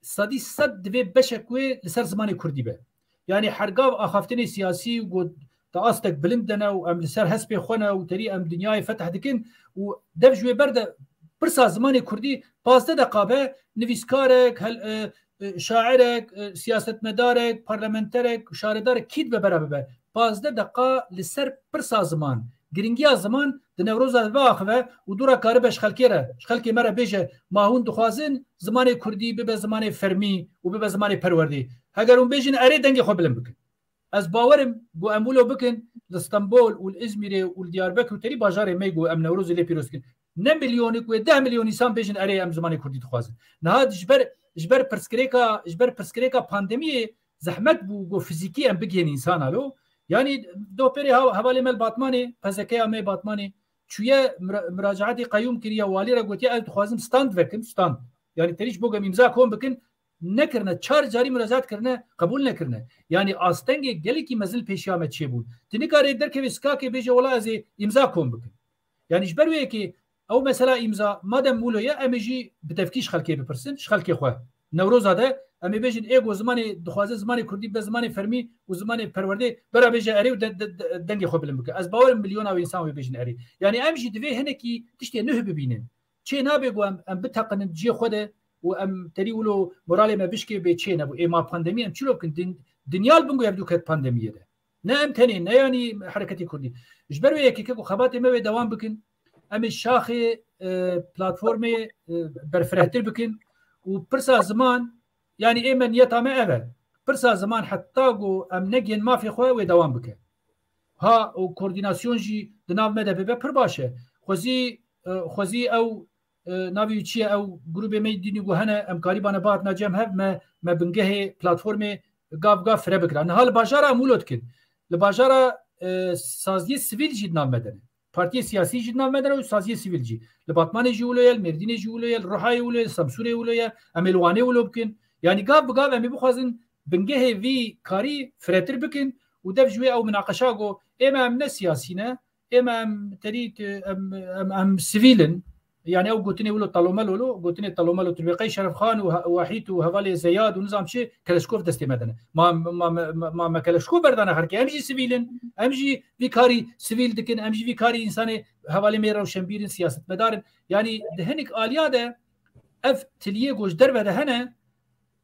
sedî sed divê beşek wê li ser zimanê Kurdî be. Yanî hergav axaftinê siyasî û got di astek bilind de ne û em li ser hespê xwe ne û terî em dinyayê fetih dikin û dev ji wê ber de pirsa zimanê Kurdî pazdeh deqa be, nivîskarek, hel-, e, e, şairek, e, siyasetmedarek, parlamenterek, şaredarek kî dibe bera bibe. Pazdeh deqa li ser pirsa ziman, giringiya ziman di Newroza de biaxive û dû re karibe ji xelkê re, ji xelkê me re bêje, ma hûn dixwazin zimanê Kurdî bibe zimanê fermî û bibe zimanê perwerdê. Heger hûn bêjin erê, dengê xwe bilind bikin. Ez bawerim ku em wilo bikin, li Stenbol û li Îzmîrê û li Diyarbekir û terî bajarê me ku em Newrozê lê pîroz dikin, ne milyonik wê deh milyon însan bêjin erê em zimanê kurdî dixwazin. Niha ji ber, ji ber pirsgirêka, ji ber pirsgirêka pandemiyê zehmet bû ku fizîkî em bigihên însana lo. Yanî doh pêrê ha-, hevalê me li Batmanê, P Z K'ya me Batmanê, çûye mura-, muracaetê qeyûm kiriye, walî re gotiye, ez dixwazim stand vekim, stand. Yanî terî ji bo ku em îmza kom bikin, nekirine, çar carî muracaet kirine, qebûl nekirine. Yanî astengê gelekî mezin li pêşiya me çêbûn. Tu nikarê derkevê sikakê bêje, wela ez ê îmza kom bikim. Yanî ji ber wê yekê ew mesela îmza, madem wilo ye, em ê jî bi tevkî ji xelkê bipirsin, ji xelkê xwe. Newroza de em ê bêjin, ê ku zimanê dixwaze zimanê kurdî be zimanê fermî û zimanê perwerdê, bera bêje erê û de, de, de, dengê xwe bilind bike. Ez bawerim milyona wê însan wê bêjin erê. Yanî em jî divê hinekî tiştê nuh bibînin. Çê nabe ku em, em biteqinin cihê xwe de û em terî wilo moralê me bişkê bê çê nebû. Ê ma pandemî em çilo bikin? Din-, dinya li bin ku hevdû ket pandemiyê de. Ne em tenê, ne yanî hereketê kurdî. Ji ber wê yekê ku xebatê me wê dewam bikin, em ê şaxê, e, platformê, e, berfirehtir bikin û pirsa ziman, yanî ê me niyeta me ev e. Pirsa ziman heta ku em negihên mafê xwe wê dewam bike. Ha û koordînasyon jî di nav me de bibe pir baş e. Xwezî, e, xwezî ew, e, navê wî çi ye, ew grûbê me dînî ku hene, em karîbane bihatina cem hev, me, me bingehê platformê gav gav fire bikira. Niha li bajara em wilo dikin. Li bajara, e, saziyê sivîl jî di nav me de ne. Partiyê siyasî jî di nav me de ne û saziyê sivîl jî. Li Batmanê jî wilo ye, li Mêrdînê jî wilo ye, li Ruhayê wilo ye, li Semsûrê wilo ye. Em ê li Wanê wilo bikin. Yanî gav bi gav em ê bixwazin bingehê vî karî firetir bikin û dev ji wê ew minaqeşa ku ê me em ne siyasî ne, ê me em terî, em, em, em sivîl in. Yanî ew gotinê wilo talomelo lo, gotinê talomelo tu dibê qey Şerefxan û he-, Wahîd û hevalê Zeyad û nizam çi Keleşkov destê me de ne. Ma, ma, ma, ma, ma me Keleşkov berdane xelkê. Em jî sivîl in, em jî vî karî sivîl dikin, em jî vî karî însanê hevalê me rewşenbîr in, siyasetmedar in. Yanî di hinik aliya de ev tiliyê ku ji derve de hene,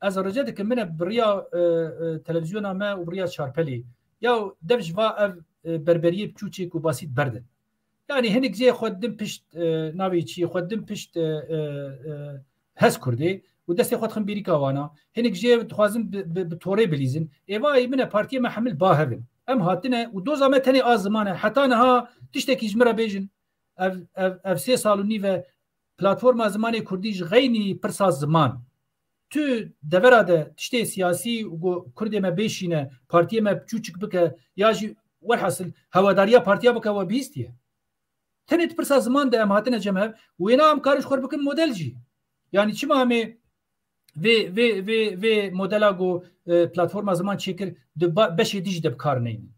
ez rica dikim, min e bi riya, e, e, televîzyona me û bi riya Çarpelê. Ya dev ji va ev, e, berberiyê biçûçê ku basît berdin. Yanî hinik jê xwe din pişt, e, navê çi, xwe din pişt, e, e, e, hez Kurdê û destê xwe dixin bêrîka wana. Hinik jê dixwazin bi, bi, bi torê bilîzin. Ê vayê min e, partiyê me hemil ba hev in. Em hatine û doza me tenê a ziman e. Heta niha tiştekî ji min re bêjin. Ev, ev, ev sê sal û nîv e platforma zimanê kurdî ji xeynî pirsa ziman. Tu devera de tiştê siyasî û ku kurdê me bêşîne, partiyê me çûçik bike, ya jî welhasil hewedariya partiya bike, we bihîstiye. Tenê di pirsa ziman de em hatine cem hev, wêna em karin ji xwe bikin model jî. Yanî çima em ê vê, vê, vê, vê modela ku, e, platforma ziman çêkir, di ba-, beşê dî jî de bi kar neynin.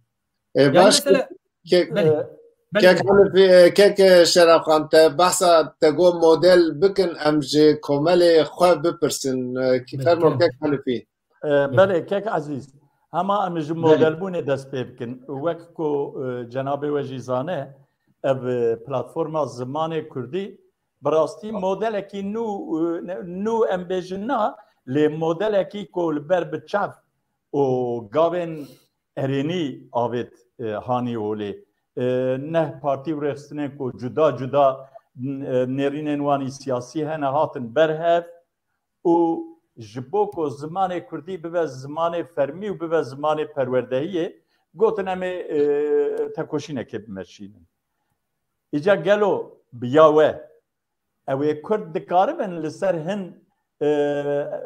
E, Yanî baş, mesela, kek, belê, e, belê. Kek Hanifî, e, kek, e, Şerafxan, te behsa te got model bikin, em ji komelê xwe bipirsin. E, ki-, Belê, fermo, kek. Kek Hanifî. E, belê, kek Ezîz. Hema em ji Belê. modelbûnê dest pê bikin. Wek ku, e, cenabê we jî zane, ev, e, platforma zimanê kurdî bi rastî modelekî nû, e, ne-, nû em bêjin na, lê modelekî ku li ber bi çav û gavên erênî avêt, e, hanî holê. E, neh partî û rêxistinên ku cuda cuda, e, nêrînên wan î siyasî hene hatin ber hev û ji bo ku zimanê kurdî bibe zimanê fermî û bibe zimanê perwerdehiyê, gotin em ê, e, tekoşînekê bimeşînin. Îca gelo bi ya we ew ê Kurd dikaribin li ser hin, e,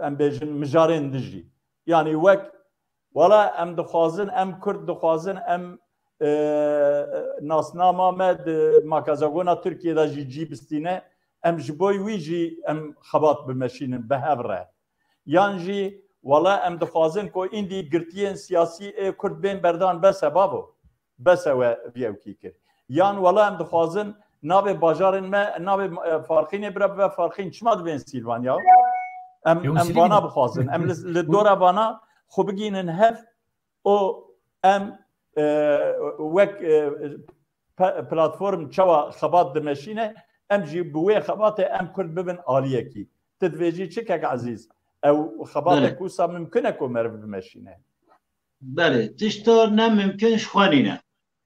em bêjin mijarên din jî. Yanî wek, wala em dixwazin, em Kurd dixwazin, em, e, nasnama me di makazagona Tirkiyê de jî cî bistîne, em ji bo wî jî em xebat bimeşînin bi hev re. Yan jî, wala em dixwazin ku îndî girtiyên siyasî ê Kurd bên berdan, bes e bavo. Bes e we vî ewkî kir. Yan wela em dixwazin navê bajarên me, navê, e, Farqînê bira bibe Farqîn. Çima dibên Sîlvan ya? Em, Yo, em Sîlvan vana e. bixwazin. Em li, li dora vana xwe bigînin hev û em, e, wek, e, pe-, platform çawa xebat dimeşîne, em jî bi wê xebatê em Kurd bibin aliyekî. Tu dibêjî çi kek Ezîz? Ew xebatek Belê. wisa mimkun e ku meriv bimeşîne. Belê, tişta ne mimkun ji xwe nîne.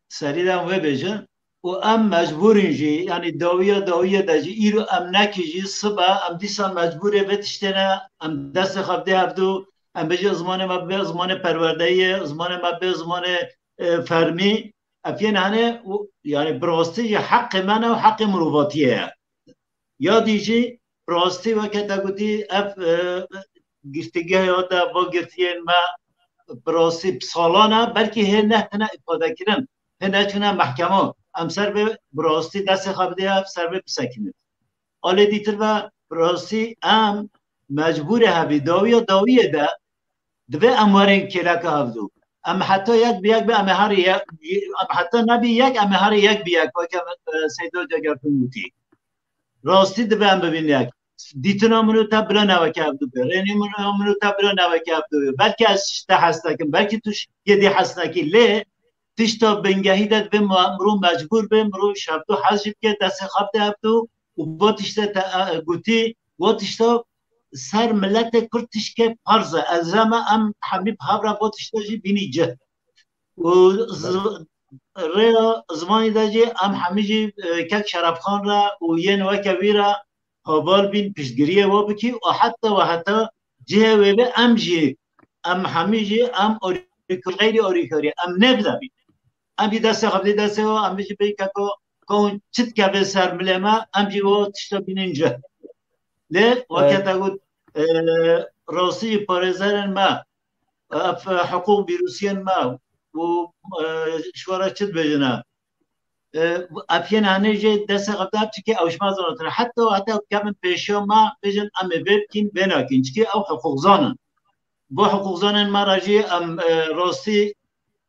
Serî de em vê bêjin û em mecbûr in jî, yanî dawiya dawiyê de jî, îro em nekî jî, sibe em dîsa mecbûrê vê tiştê ne, em destê xwe bidê hevdû, Em bêjin zimanê me bibe zimanê perwerdeyê, zimanê me bibe zimanê, e, fermî. Ev yên hene û, yani bi rastî jî heqê me ne û heqê mirovatiyê ye. Ya dî jî bi rastî weke te gotî ev, e, girtîgeha de va girtiyên me bi rastî bi salan e, belkî hê nehatine îfadekirin, hê neçûne mehkema. Em ser vê bi rastî destê xwe bidê ev, ser vê bisekînin. Alê dîtir ve bi rastî em mecbûrê hebî dawiya dawiyê de divê em werin kêleka hevdû. Em heta yek bi yek bi em ê herî yek, em heta nebî yek em ê herî yek bi yek weke, e, Seyda Cegertun gotî. Rastî divê em bibînin yek. Dîtina min û te bila neweke hevdû be. Rênî min û, min û te bila neweke hevdû be. Belkî ez ji te hez nakim, belkî tu ji yê dî hez nakî. Lê tişta bingehî de divê ma-, mirov mecbûr be, mirov ji hevdû hez jî bike, destê xwe bide hevdû û va tiştê te, e, gotî, va tişta ser miletê Kurd tişkê farz e. Ez rema em hemî bi hev re va tişta jî bînî cih. Û z-, rêya zimanî de jî em hemî jî, e, kek Şerefxan re û yên weke wî re heval bîn, piştgiriyê we bikî û heta we heta cihê wê be em jî, em hemî jî em orîk-, xeyrî orîkarî em nêbidemî. Em jî destê xwe bidî destê we, em jî bê keko, ko hûn çi dikeve ser milê me, em jî we tişta bînin cih. Lê weke Evet. te got, e, rastî jî parêzerên me, ev, e, hiqûq bîrûsiyên me û, e, ji we re çi dibêjin e? E, ev yên hene jê destê xwe bide, ev çikê ew ji me zanatir e. Heta, heta kevin pêşiya me, bêjin em ê vê bikîn, vê nakîn. Çikê ew hiqûqzan in. Bo hiqûqzanên me re jî em, e, rastî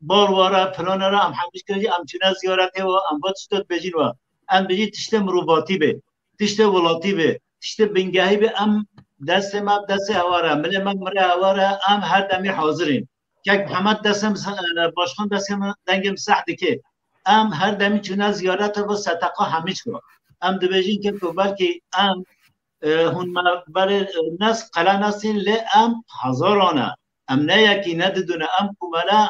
bal were, pilane re em hemî jî em çûne ziyaretê we, em va tişta dibêjin we. Em bijî tiştê mirovatî be, tiştê welatî be, tiştê bingehî be, em destê me bi destê hewa re, milê me bi milê hewa re, em her demî hazir in. Kek Mihemed destê min se-, e, Başkan destê min dengê min seh dike. Em her demî çûne ziyarete bo S T K hemî çiwa. Em dibêjin keko belkî em, e, hûn me berê, e, nes, qele nesîn lê em hezaran e. Em ne yekî, ne didune, em komele,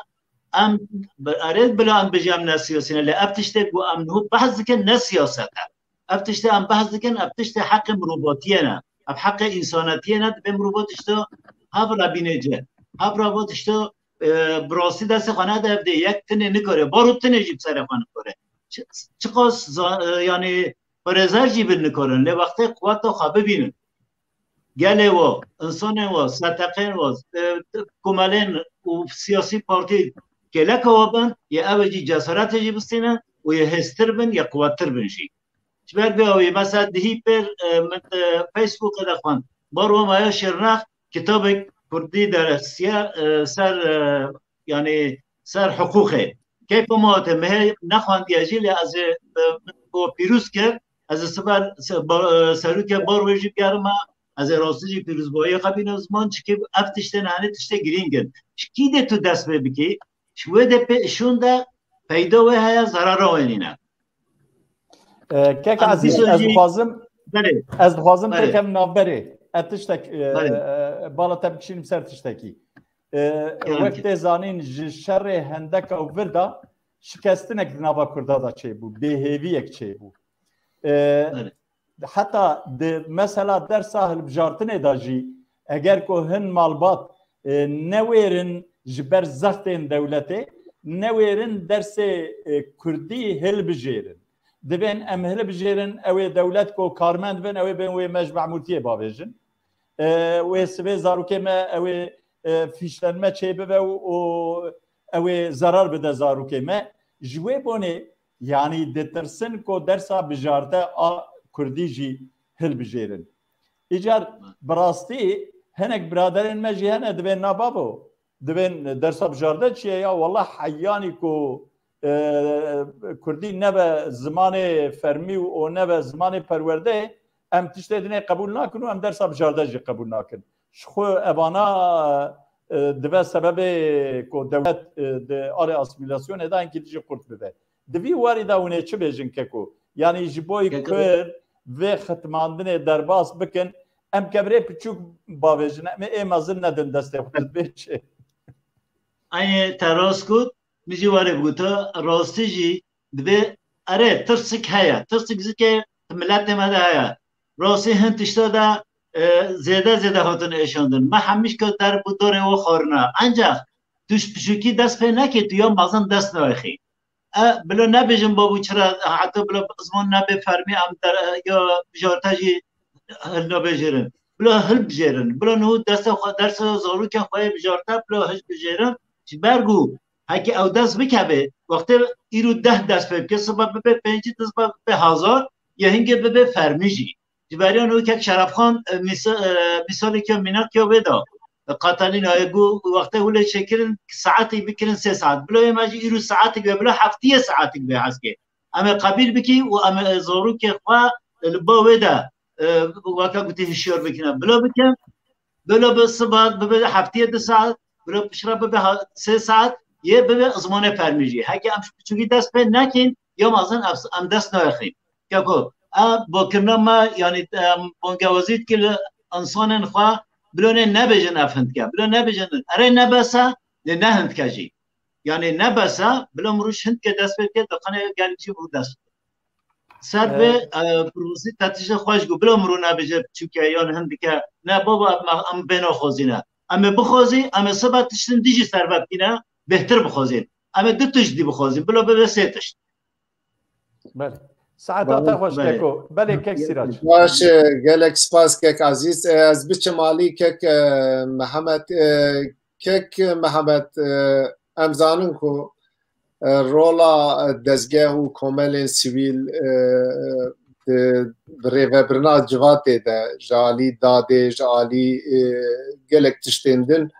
em bi-, erê bila em bijî em ne siyasî ne lê ev tiştê ku em niho behs dikin ne siyaset e. Ev tiştê em behs dikin, ev tiştê heqê mirovatiyê ne. Ev heqê însanetiyê ne, divê mirova tişta hev re bîne cih. Hev re va tişta, e, bi rastî destê xwe nede hev dê. Yek tinê nikare, baro tinê jî bi serê xwe nikare. Çi, çiqas za-, e, yanî parêzer jî bin nikarin. Lê wextê quweta xwe bibînin. Gelê we, insanên we, S T K'ên we, e, komelên û siyasî partî kêleka we bin, yê ew ê jî cesaretê jî bistînin û yê hêztir bin, yê quwettir bin jî. Ji ber vê awî, mesela dihî pêr, e, min, e, Facebookê de xwend. Bar we maya Şirnex kitabek kurdî dersiye, e, ser, e, yanî ser hiqûqê. Keyfa me hate, me hê nexwendiye jî, lê ez ê, e, min bo pîroz kir, ez ê siber, se-, ba-, e, serokê bar wê jî bigerime, ez ê rastî jî pîrozbayiyê xwe bînim ziman, çikî ev tiştên hene tiştê girîng in. Ji kî dê tu dest pê bikî? Ji wê dê pê şûn de peyda wê heye, zerara wê nîne. E, kek Em Ezîz, dîsa ez jî dixwazim, Belê. ez dixwazim Belê. têkem navberê. Ez tiştek, e, Belê. e, bala te bikişînim ser tiştekî. E, Kenan wek ki. tê zanîn ji şerê hendeka û vir de şikestinek di nava Kurda de çêbû, bêhêviyek çêbû. E, Belê. heta di mesela dersa hilbijartinê de jî eger ku hin malbat, e, newêrin ji ber zextên dewletê, newêrin dersê, e, kurdî hilbijêrin. Dibên em hilbijêrin, ew ê dewlet ku karmend bin, ew ê bên wê me ji memûrtiyê bavêjin. E, wê sibê zarokê me, ew ê, e, fîşlenme çêbibe û, û ew ê zerar bide zarokê me. Ji wê bonê, yanî ditirsin ku dersa bijarte a kurdî jî hilbijêrin. Îcar bi rastî hinek biraderên me jî hene dibên na babo, dibên dersa bijarde çi ye ya? Wela heyanî ku, e, kurdî nebe zimanê fermî û, û nebe zimanê perwerdeyê, em tiştê dinê qebûl nakin û em dersa bijarde jî qebûl nakin. Ji xwe evana, e, dibe sebebê ku dewlet, e, di alê asîmîlasyonê de hinkî dijî qurt bibe. Di vî warî de hûn ê çi bêjin keko? Yanî ji bo Keko. kurd vê xitmandinê derbas bikin, em kevirê piçûk bavêjin, em ê mezin nedin destê xwe, divê çi? Aynî te rast got, min jî warê bigota, rastî jî divê, erê, tirsik heye, tirsik zikê miletê me de heye. Rastî hin tişta de e, zêde zêde hatin êşandin. Me hemîşka der bi dorê we xwarina. Encax tu ji piçûkî dest pê nekê, tu ya mezin dest naxî. E, bilo nebêjin babû çira, heta bilo ziman nebe fermî em der, ya bijarte jî hilnabijêrin. Bilo hilbijêrin. Bilo niho desta xwe, dersa zarokên xwe yê bijarte, bilo hilbijêrin. Ji ber ku heke ew dest bikeve, wextê îro deh dest pê bike, siba bibe pêncî, siba bibe hezar, ya hingê bibe fermî jî. Ji beriya niho kek Şerefxan, e, mîsa-, e, mîsaleke mînak ya wê da. E, Katalîna, e, got, wextê hûlê çêkirin, saetê bikirin sê saet. Bila yê me jî îro saetê be, bila heftiyê saetê be heskê. Em ê qebîl bikî û em ê zarokê xwe, e, li ba wê de, e, weke gotî hişyar bikine. Bila bikin, bila bi siba, bibe heftiyê du saet, bila piştre bibe ha-, sê saet, yê bibe zimanê fermî jî. Heke em ji piçûkî dest pê nekin, ya mezin em, em dest naxin. Keko, e, bokirina me, yanî, em, bangewazî dike li însanên xwe, bilo nê nebêjin ev hindke, bilo nebêjin, erê ne bes e, lê ne hindke jî. Yanî ne bes e, bilo mirû ji hindke dest pê bike, dixine gelek jî mirû dest. Ser vê, e, provozî te tiştê xweş got, bilo mirû nebêje çûke yan hindike, ne baba, em, em bê naxwazîne. Em ê bixwazî, em ê sibe tiştin dî jî serve bikîne, bêhtir bixwazîn. Em ê du tişt dî bixwazîn, bilo bibe sê tişt. Belê. Saeta te xweş, belê. Keko. Belê, kek Sîrac. Baş, e, gelek spas, kek Ezîz. E, ez biçim alî, kek, e, Mihemed, e, kek Mihemed, e, em zanin ku, e, rola, e, dezgeh û komelên sivîl, e, di, di rêvebirina civatê de, ji alî dadê, ji alî, e, gelek tiştên din,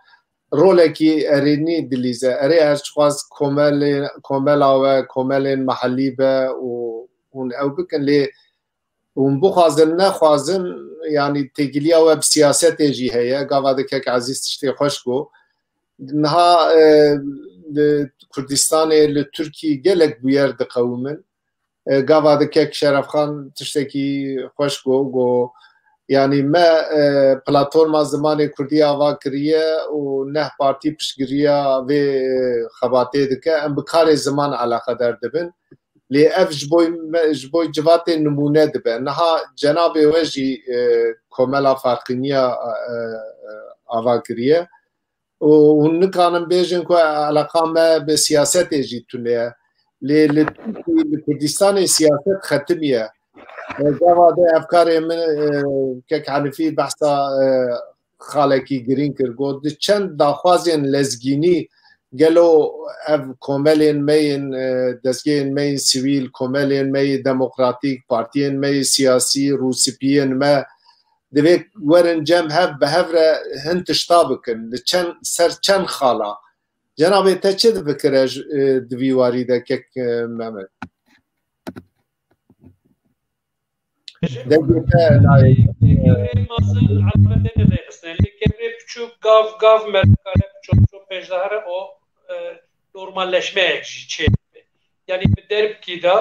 rolekî erênî dilîze. Erê her çiqas komelê-, komela we, komelên mehellî be û hûn ew bikin, lê hûn bixwazin, nexwazin, yanî têkiliya we bi siyasetê jî heye. Gava di kek Ezîz tiştê xweş got. Niha, e, li Kurdistanê, li Tirkî gelek bûyer diqewimin. E, gava di kek Şerefxan tiştekî xweş got, got, yanî me, e, platforma zimanê kurdî ava kiriye û neh partî piştgiriya vê, e, xebatê dike. Em bi karê ziman eleqedar dibin. Lê ev ji bo me, ji bo civatê nimûne dibe. Niha cenabê we jî, e, komela Farqîniya, e, e, ava kiriye. Û hûn nikanin bêjin ku eleqa me bi siyasetê jî tune ye. Lê li, li Kurdistanê siyaset xetimiye. E, gava de evkarê min, e, kek Henifî behsa, e, xalekî girîng kir. Got, di çend daxwazên lezgînî gelo ev komelên me yên, e, dezgehên me yên sivîl, komelên me yê demokratîk, partiyên me yê siyasî, rûspiyên me, divê werin cem hev bi hev re hin tişta bikin. Li çend, ser çend xala? Cenabê te çi difikire ji, e, di vî warî de kek, e, Mehmet? Dengê te nayê. Kevirê mezin eleqetê nêvêxistine. Lê kevirê piçûk gav gav me dikare piçûk çû pêş de here û, e, normalleşmeyek jî çê dibe. Yanî bi derbkî de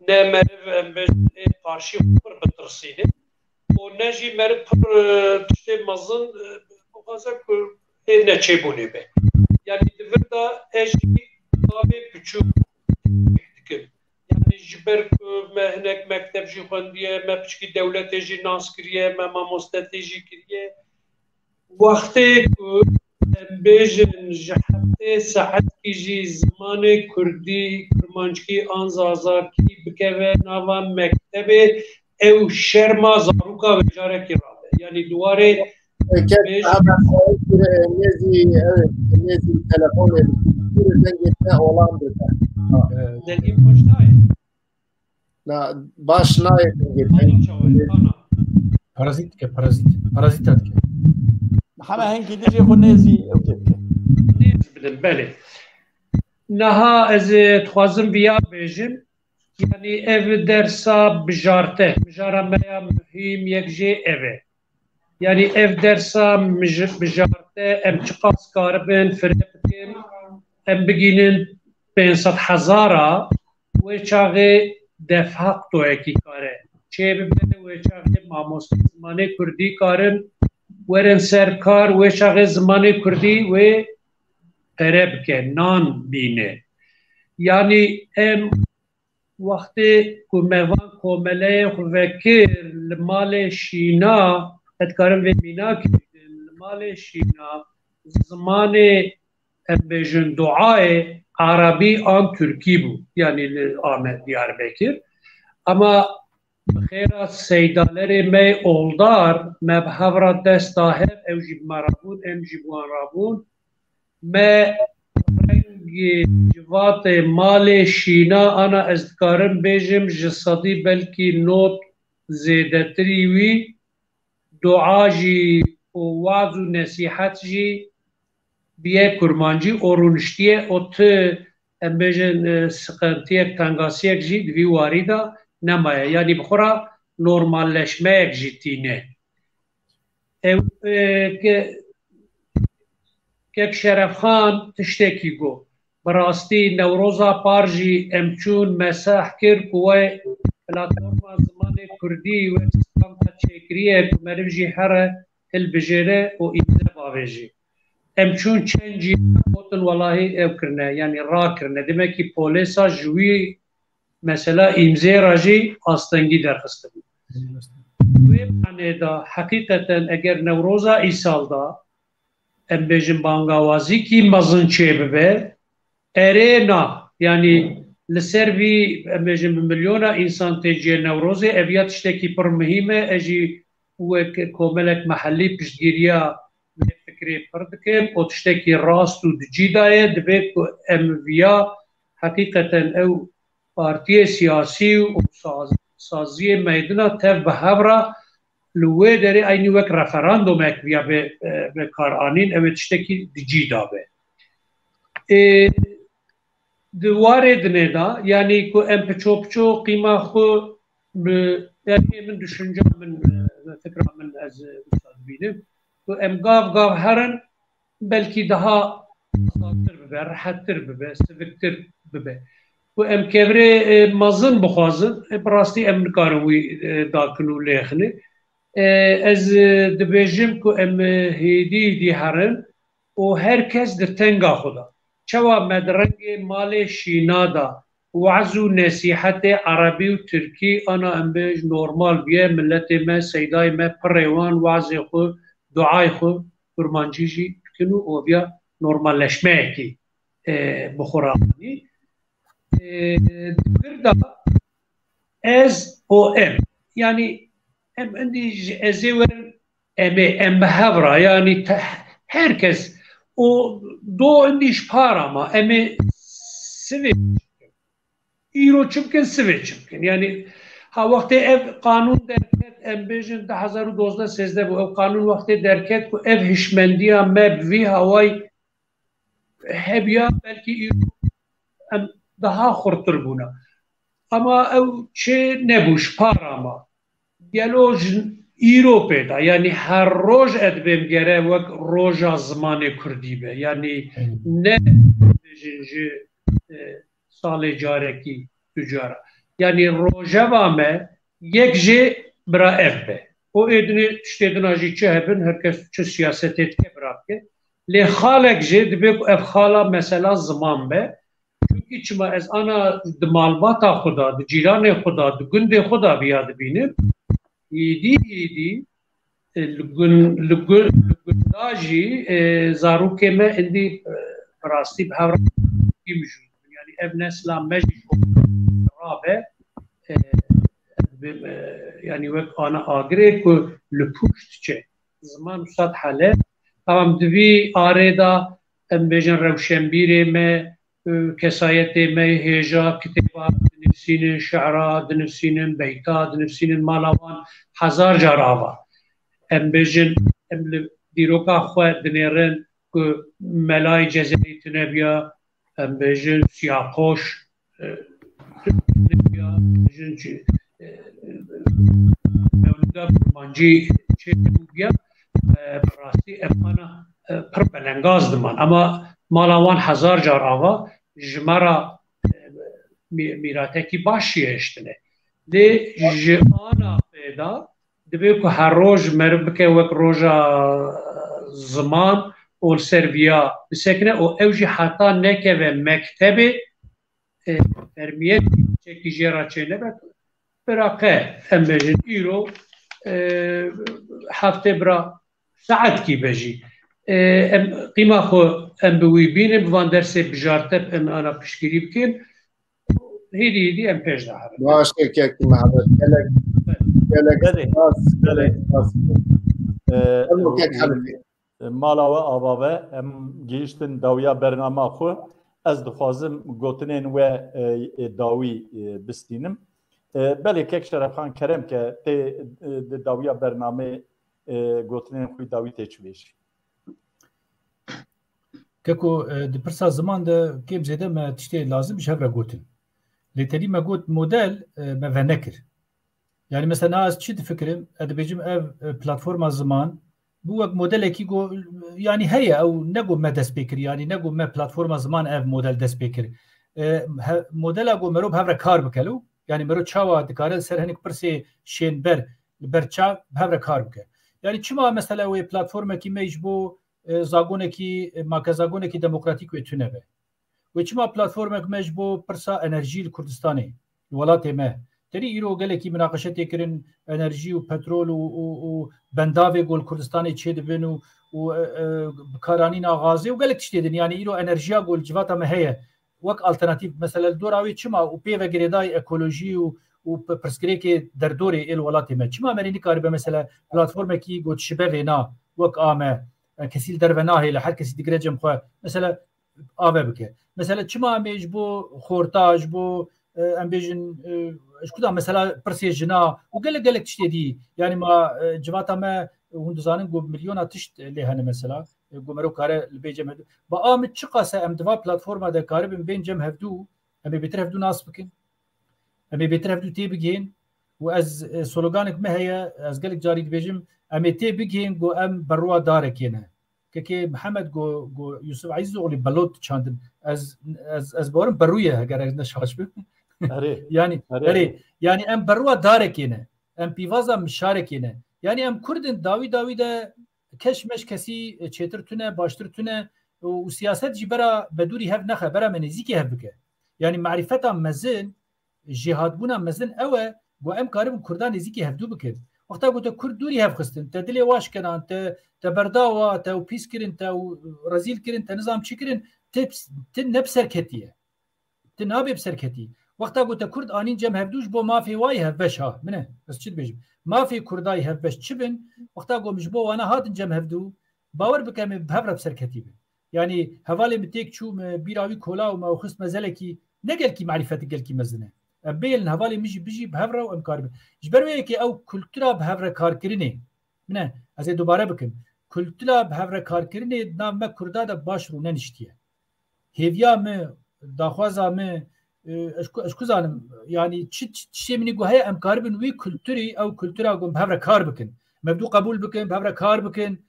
ne meriv em bêjin ê qarşî xwe pir bitirsîne û ne jî meriv pir, e, tiştê mezin, e, bixwaze ku ê neçêbûnê be. Yanî di vir de ez jî gavê piçûk dikim. Yanî ji ber ku me hinek mekteb jî xwendiye, me piçkî dewletê jî nas kiriye, me mamostetî jî kiriye. Wextê ku em bêjin ji heftê saetkî jî zimanê kurdî, kurmanckî an zazakî bikeve nava mektebê, ew şerma zaroka wê carekî rabe. Yanî di warê Kes bêj- hemen nêzî, evet, nêzî telefonê dengê te olan dide. Dengê xweş nayê. Na, baş nayê dengê te. Ana çawa ye, ana. Parazît dike, parazît. Parazîta dike. Heme hingî dijê xwe nêzî, okey, okey. Nêz bidin, belê. Niha ez, e, dixwazim viya bêjim. Yanî ev dersa bijarte, mijara me ya muhîm yek jê ev e. Yanî ev dersa mij-, bijarte em çiqas karibin fire bikin, em bigînin pênc sed hezara, wê çaxê de factoyekî kare çêbibe, wê çaxê mamoste zimanê kurdî karin werin ser kar, wê çaxê zimanê kurdî wê qere bike, nan bîne. Yanî em wextê ku me van komeleyê xwe vekir li malê şîna, Ez dikarim vê mînakê bidim. Li malê Şîna zimanê, em bêjin, duayê erebî an tirkî bû. Yanî li Amed, Diyarbekir. Ama bi xêra seydalerê me oldar, me bi hev re dest da hev, ew jî bi me re bûn, em jî bi wan re bûn. Me rengê civatê malê Şîna, ana ez dikarim bêjim, ji sedî belkî nod zêdetirî wî, dua jî û waz û nesîhet jî biye kurmancî û rûniştiye û ti, em bêjin, e, siqentiyek, tengasiyek jî di vî warî de nemaye. Yanî bi xwe re normalleşmeyek jî tîne. Ew, e, ke-, kek Şerefxan tiştekî got. Bi rastî Newroza par jî em çûn mesah kir ku wê platforma zimanê kurdî wek standa çêkiriye ku meriv jî here hilbijêre û îmze bavêjî. Em çûn çend cî gotin welahî ew kirine, yanî rakirine. Demekî polêsa ji wî mesela îmzê re jî astengî derxistibû. Wê manê de heqîqeten eger Newroza îsal de em bêjin bangawazîkî mezin çêbibe, erê na, yanî li ser vî, em bêjin, bi milyona însan tê cihê Newrozê, ev ya tiştekî pir muhîm e. Ez jî wek komelek mehellî piştgiriya vê fikrê pir dikim û tiştekî rast û di cî de ye. Divê ku em viya heqîqeten ew partiyê siyasî û saz-, saziyê meydina tev bi hev re li wê derê eynî wek referandumek viya bê, e, bi kar anîn, ew ê tiştekî di cî de be. Ê, di warê dinê de, yanî ku em piço piço qîma xwe bi, yanî min düşünce min, e, fikra min ez, e, wisa dibînim. Ku em gav gav herin, belkî daha azadtir bibe, rehettir bibe, siviktir bibe. Ku em kevirê, e, mezin bixwazin, e, bi rastî em nikarin wî, e, dakin û lêxinê. E, ez, e, dibêjim ku em, e, hêdî hêdî herin û her kes di tenga xwe de. Çawa me di rengê malê Şîna de waz û nesîhetê erebî û tirkî, ana em bêj, normal bûye, miletê me, seydayê me pirê wan wazê xwe, duayê xwe kurmancî jî dikin û oviya normalleşmeyekî, e, bi xwe re anî. E, di vir de ez û em. Yanî em indî ji ezê werin, em ê, em bi hev re, yanî te-, her kes û do indî ji para ma, em ê sivê çi bikin? Îro çi bikin, sivê çi bikin? Yanî ha wextê ev qanûn derket, em bêjin du hezar û dozdeh sêzdeh bû, ev qanûn wextê derket ku ev hişmendiya me bi vî hawayî hebiya, belkî îro em daha xurtir bûna. Ama ew çê nebû, ji para ma. Gelo ji îro pê de, yanî her roj ez dibêm gere wek roja zimanê kurdî be. Yanî Hmm. ne bêjin ji, e, salê carekî tu cara. Yanî rojeva me yek jê bira ev be. O ê dinê tiştê din a jî çi hebin, her kes çi siyasetê dike bira bike. Lê xalek jê dibe ku ev xala mesela ziman be. Çunkî çima ez ana di malbata xwe de, di cîranê xwe de, di gundê xwe de viya dibînim. Êdî, êdî, e, li gun-, li gun-, li gunda jî, e, zarokê me indî, e, bi rastî bi hev re mijûl dibin. Yanî ev nesla me jî ji rabe, e, ez dibêm, e, yanî wek ana agirê ku li pûş diçe. Ziman wisa dihele. Tamam, di vî arê de em bêjin rewşenbîrê me, e, kesayetê me hêja, kitêba dinivîsînin, şi'ra dinivîsînin, beyta dinivîsînin, mala wan hezar car ava. Em bêjin, em li dîroka xwe dinêrin ku melayê Cezerî tune biya, em bêjin Siyaqoş, e, tune biya, em bêjin çi, e, mewlûda kurmancî çêbû biya, e, bi rastî em ana, e, pir belengaz diman. Ema mala wan hezar car ava ji me re, e, mî-, mîratekî baş jî hiştine. Lê ji ana pê de dibe ku her roj meriv bike wek roja ziman û li ser viya bisekine û ew jî heta nekeve mektebê, e, fermiyet çekî jê re çênebe. Bira qe em bêjin îro e, heftê bira saetkî be jî. E, em qîma xwe em bi wî bînin, bi van dersê bijarteb em ana piştgirî bikin. Hêdî hêdî em pêş de herin. Baş e, kek Mehmet. Gelek, gelek Belê. Spas, Belê. Gelek spas. Ee, Fermo kek Hanifî. Mala we ava be, em gihiştin dawiya bernama xwe. Ez dixwazim gotinên we, e, e, dawî, e, bistînim. E, belê kek Şerefxan kerem ke tê, e, di dawiya bernamê, e, gotinên xwe dawî tê çi bêjî. Keko, e, di pirsa ziman de kêm zêde me tiştê lazim ji hev re gotin. Lê tedî me got model, e, me venekir. Yani mesela niha ez çi difikirim? Ez dibêjim ev, e, platforma ziman bû wek modelekî go, yani heye ew ne go me dest pê kir, yani ne go me platforma ziman ev model dest pê kir. E, he, modela go mero bi hev re kar bike lo, yani mero çawa dikare li ser hinek pirsê şên ber, li ber çav bi hev re kar bike. Yani çima mesela wê platformekî me ji bo, e, zagonekî, e, make zagonekî demokratîk wê tune be? Wê çima platformek me ji bo pirsa enerjî li Kurdistanê, li welatê me? Terî îro gelekî minaqeşe tê kirin, enerjî û petrol û, û, û bendavê ku li Kurdistanê çêdibin û, û, e, e, bikaranîna gazê û gelek tiştê din. Yani îro enerjiya ku li civata me heye, wek alternatîf, mesela li dora wê çima û pê ve girêdayî ekolojî û, û pi-, pirsgirêkê derdorê ê li welatê me? Çima me rê nikaribe mesela platformekî got şibe vêna wek a me, e, kesî li derve nahêle, her kesî digire cem xwe. Mesela ave bike. Mesela çima em ê ji bo xorta, ji bo, e, em bêjin, e, ji kuda mesela pirsê jina û gelek gelek tiştê dî. Yani ma, e, civata me, hûn dizanin ku milyona tişt lê hene mesela, e, ku mero kare li bê cem hevdû. Ba a min çiqas e em di va platforma de karibin bên cem hevdû, em ê bêtir hevdû nas bikin. Em ê bêtir hevdû tê bigihên û ez, e, sloganek me heye, ez gelek carî dibêjim, em ê tê bigihên ku em berwa darekê ne. Kekê Mihemed got, got Yusuf Ezîzoglî belot çandin. Ez, ez, ez bawerim berûye heger ez ne şaş bim. Erê. Yani, erê, erê. Yani em berûa darekê ne. Em pîvaza mişarekê ne. Yani em Kurd in dawî dawî de keş meş kesî çêtir tune, baştir tune û, û siyaset jî bera bedûrî hev nexe, bera me nêzîkî hev bike. Yani marîfeta mezin, jêhatbûna mezin ew e, ku em karibin Kurdan nêzîkî hevdû bikin. Wexta ku te Kurd dûrî hev xistin, te dilê wa şikenan, te, te berda wa, te û pîs kirin, te û rezîl kirin, te nizam çi kirin, te, te ne bi serketî ye. Te nabê bi serketî. Wexta ku te Kurd anîn cem hevdû ji bo mafê wa yê hevbeş ha, min e, ez çi dibêjim? Mafê Kurda yê hevbeş çi bin? Wexta ku em ji bo wana hatin cem hevdû, bawer bike em ê bi hev re bi serketî bin. Yani hevalê min têk çû, me bîra wî kola û me ew xist mezelekî, ne gelkî marîfetik, gelkî mezin e. Em bêlin hevalê min jî bijî bi hev re û em karibin. Ji ber wê yekê ew kultura bi hev re karkirinê, min e, ez ê dubare bikim. Kultura bi hev re karkirinê di nav me Kurda de baş rûneniştiye. Hêviya min, daxwaza min, e, ez ku, ez ku zanim, yani çi, çi, tiştê min ê ku heye em karibin wî kulturî, ew kultura ku em bi hev re kar bikin. Em hevdû qebûl bikin, bi hev re kar bikin.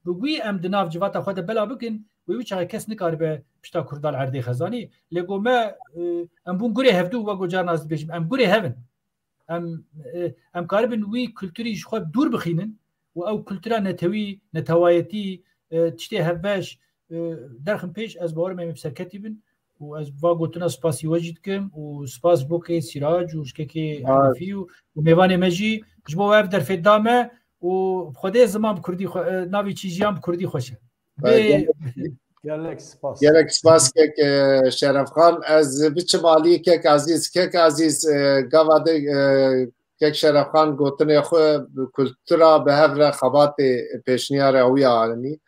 Bi wî em di nav civata xwe de bela bikin, wê wî çaxê kes nikaribe pişta Kurda li erdê xezanî. Lê ku me, e, em bûn gurê hevdû, wek ku carna ez dibêjim, em gurê hev in. Em, e, em karibin wî kulturî ji xwe dûr bixînin û ew kultura netewî, netewayetî, e, tiştê hevbeş, e, derxin pêş, ez bawerim em ê bi serketî bin. Û ez va gotina spasî we jî dikim û spas ji bo kê Sîrac û ji kekê Hanifî û, û mêvanê me jî ji bo we ev derfê da me û Xwedê ziman bi kurdî xwe, e, navê çî jiyan bi kurdî xweş e. Bê Gelek spas. Gelek spas kek, e, Şerefxan. Ez biçim alî kek Ezîz. Kek Ezîz, e, gava de, e, kek Şerefxan gotinê xwe bi kultura bi hev re xebatê pêşniyara wî anî.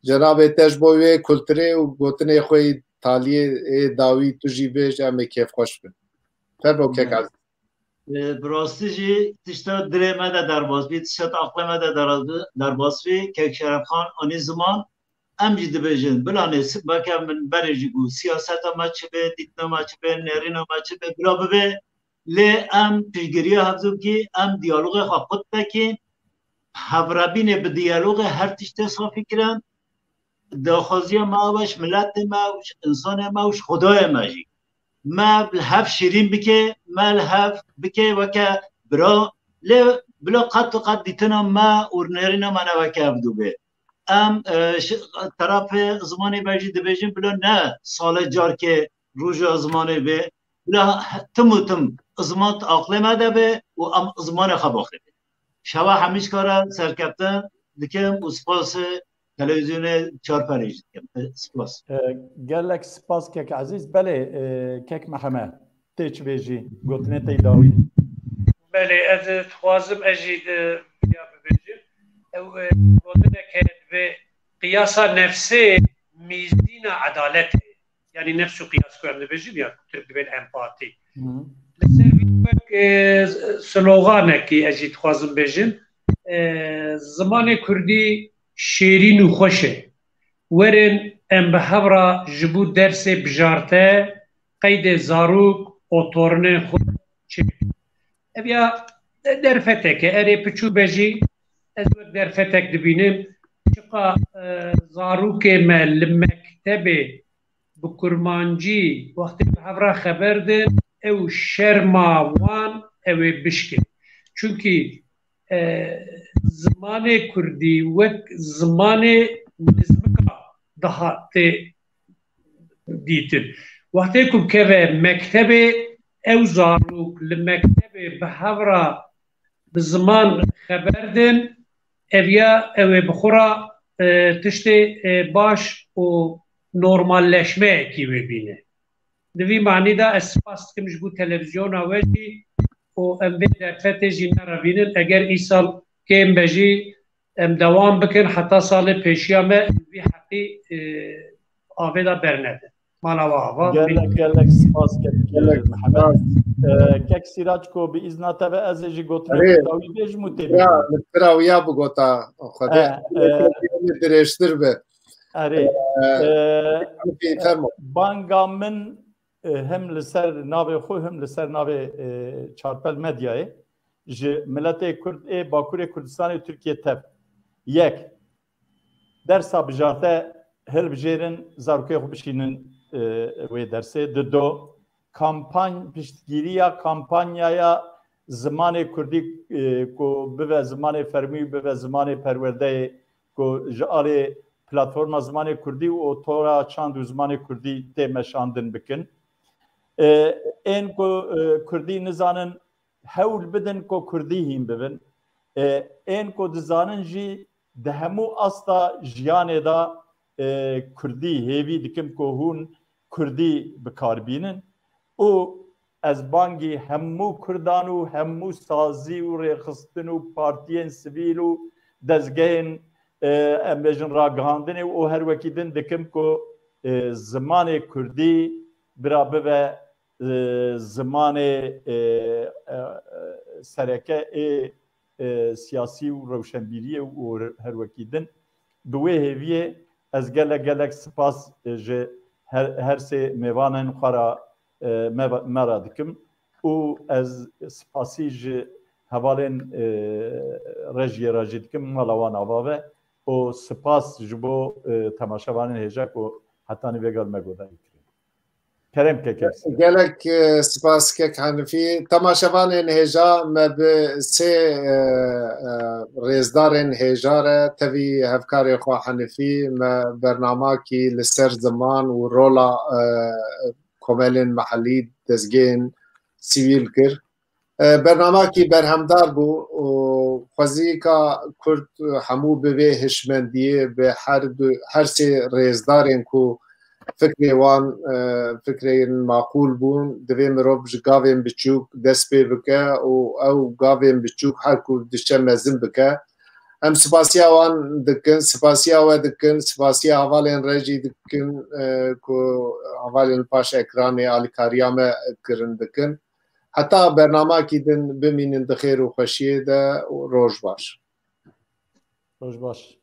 Cenabê te ji bo wê kulturê û gotinê xwe yî taliyê ê dawî tu jî bêj, em ê kêfxweş bin. Fermo kek Ezîz. E, bi rastî jî tişta dilê me de derbas bî, tişta aqlê me de derbas bî, derbas bî. Kek Şerefxan anî ziman, em jî dibêjin, bila nêsib beke min berê jî got, siyaseta me çi be, dîtina me çi be, nêrîna me çi be, bila bibe, lê em piştgiriya hevdûkî, em diyalogê xwe qut vekîn, hevrebînê bi diyalogê her tiştê safî kirin, daxwaziya me ew e ji miletê me û ji însanê me û ji Xwedayê me jî. Me li hev şîrîn bike, me li hev bike weke bira, lê bila qet û qet dîtina me û nêrîna me ne weke hevdû be. Em, e, ji terafê zimanê me jî dibêjin bila ne salê carkê roja zimanê be, bila he-, tim û tim ziman di aqlê me de be û em zimanê xwe baxivînin. Şeva hemî ji kara serkeftin dikim û spas televîzyonê Çarpelê jî dikim. Spas. Gelek spas kek Ezîz. Belê, e, kek Mihemed, tê çi bêjî? Gotinê te yî dawî. Belê, ez dixwazim ez jî di ya bibêjim. Ew, e, gotinek heye, divê qiyasa nefsê mîzîna edaletê. Yanî nefs û qiyas ku em dibêjin ya ku Tirk dibên empatî. Li ser wî wek, e, sloganekî ez jî dixwazim bêjim. E, zimanê kurdî şêrîn û xweş e. Werin em bi hev re ji bo dersê bijarte qeydê zarok û torinên xwe çêbikin. Ev ya derfetek e, erê piçûk be jî ez wek derfetek dibînim. Çiqa, e, zarokê me li mektebê bi kurmancî wextê bi hev re xeber din, ew şerma wan ew ê bişkin. Çunkî, e, zimanê kurdî wek zimanê nizmika dihatê dîtin. Wextê ku bikeve mektebê, ew zarok li mektebê bi hev re bi ziman xeber din, ev ya ew ê bi xwe re, e, tiştê, e, baş û normalleşmeyekî wê bîne. Di vî manî de ez spas dikim ji bo televîzyona we jî û em vê derfetê jî nerevînin. Eger îsal kêm be jî em dewam bikin heta salê pêşiya me li vî heqî, e, avê de bernedin. Mala we ava. Gelek, gelek spas kek, Gelek Mihemed. spas. E, kek Sîraç, ku bi îzna te ve ez ê jî gotinê Erê. dawî bêjim û tê Ya, bêjim. li pira wiya bigota Xwedê. E, e. Dirêjtir be. Erê. E, E, Fermo. banga min, e, hem li ser navê xwe hem li ser navê, e, Çarpel Medyayê ji miletê Kurd ê Bakurê Kurdistanê û Tirkiye tev. Yek, dersa bijarte hilbijêrin, zarokê xwe bişînin, e, wê dersê. Di do, kampany, piştgiriya kampanyaya zimanê kurdî, e, ku bibe zimanê fermî, bibe zimanê perwerdeyê, ku ji alê platforma zimanê kurdî û tora çand û zimanê kurdî tê meşandin bikin. E, ên ku, e, kurdî nizanin, hewl bidin ku kurdî hîn bibin. E, ên ku dizanin jî di hemû asta jiyanê de, e, kurdî hêvî dikim ku hûn kurdî bi kar bînin. Û ez bangî hemû kurdan û hemû sazî û rêxistin û partiyên sivîl û dezgehên, e, em bêjin ragihandinê û her wekî din dikim ku, e, zimanê kurdî bira bibe, e, zimanê, e, e, e, sereke ê, e, siyasî û rewşenbîriyê û her wekî din. Bi wê hêviyê ez gelek gelek spas, e, ji her, her sê mêvanên xwe re, e, me, me re dikim û ez spasî ji hevalên, e, rejiyê re jî dikim, mala wan ava be û spas ji bo, e, temaşevanên hêja ku hetanî vêga li me guhdarî kirin. Kerem ke kek. Gelek, e, spas kek Henifî. Temaşevanên hêja, me bi sê, e, e, rêzdarên hêja re tevî hevkarê xwe Henifî me bernamakî li ser ziman û rola, e, komelên mehellî, dezgehên sivîl kir. E, bernamakî berhemdar bû û xwezî ka Kurd hemû bi vê hişmendiyê, bi her du, her sê rêzdarên ku fikrê wan, e, fikreyên maqûl bûn, divê mirov ji gavên biçûk dest pê bike û ew gavên biçûk her ku diçe mezin bike. Em spasiya wan dikin, spasiya we dikin, spasiya hevalên re jî dikin, e, ku hevalên paş ekranê alîkariya me kirin dikin. Heta bernamakî din bimînin di xêr û xweşiyê de û roj baş. Roj baş.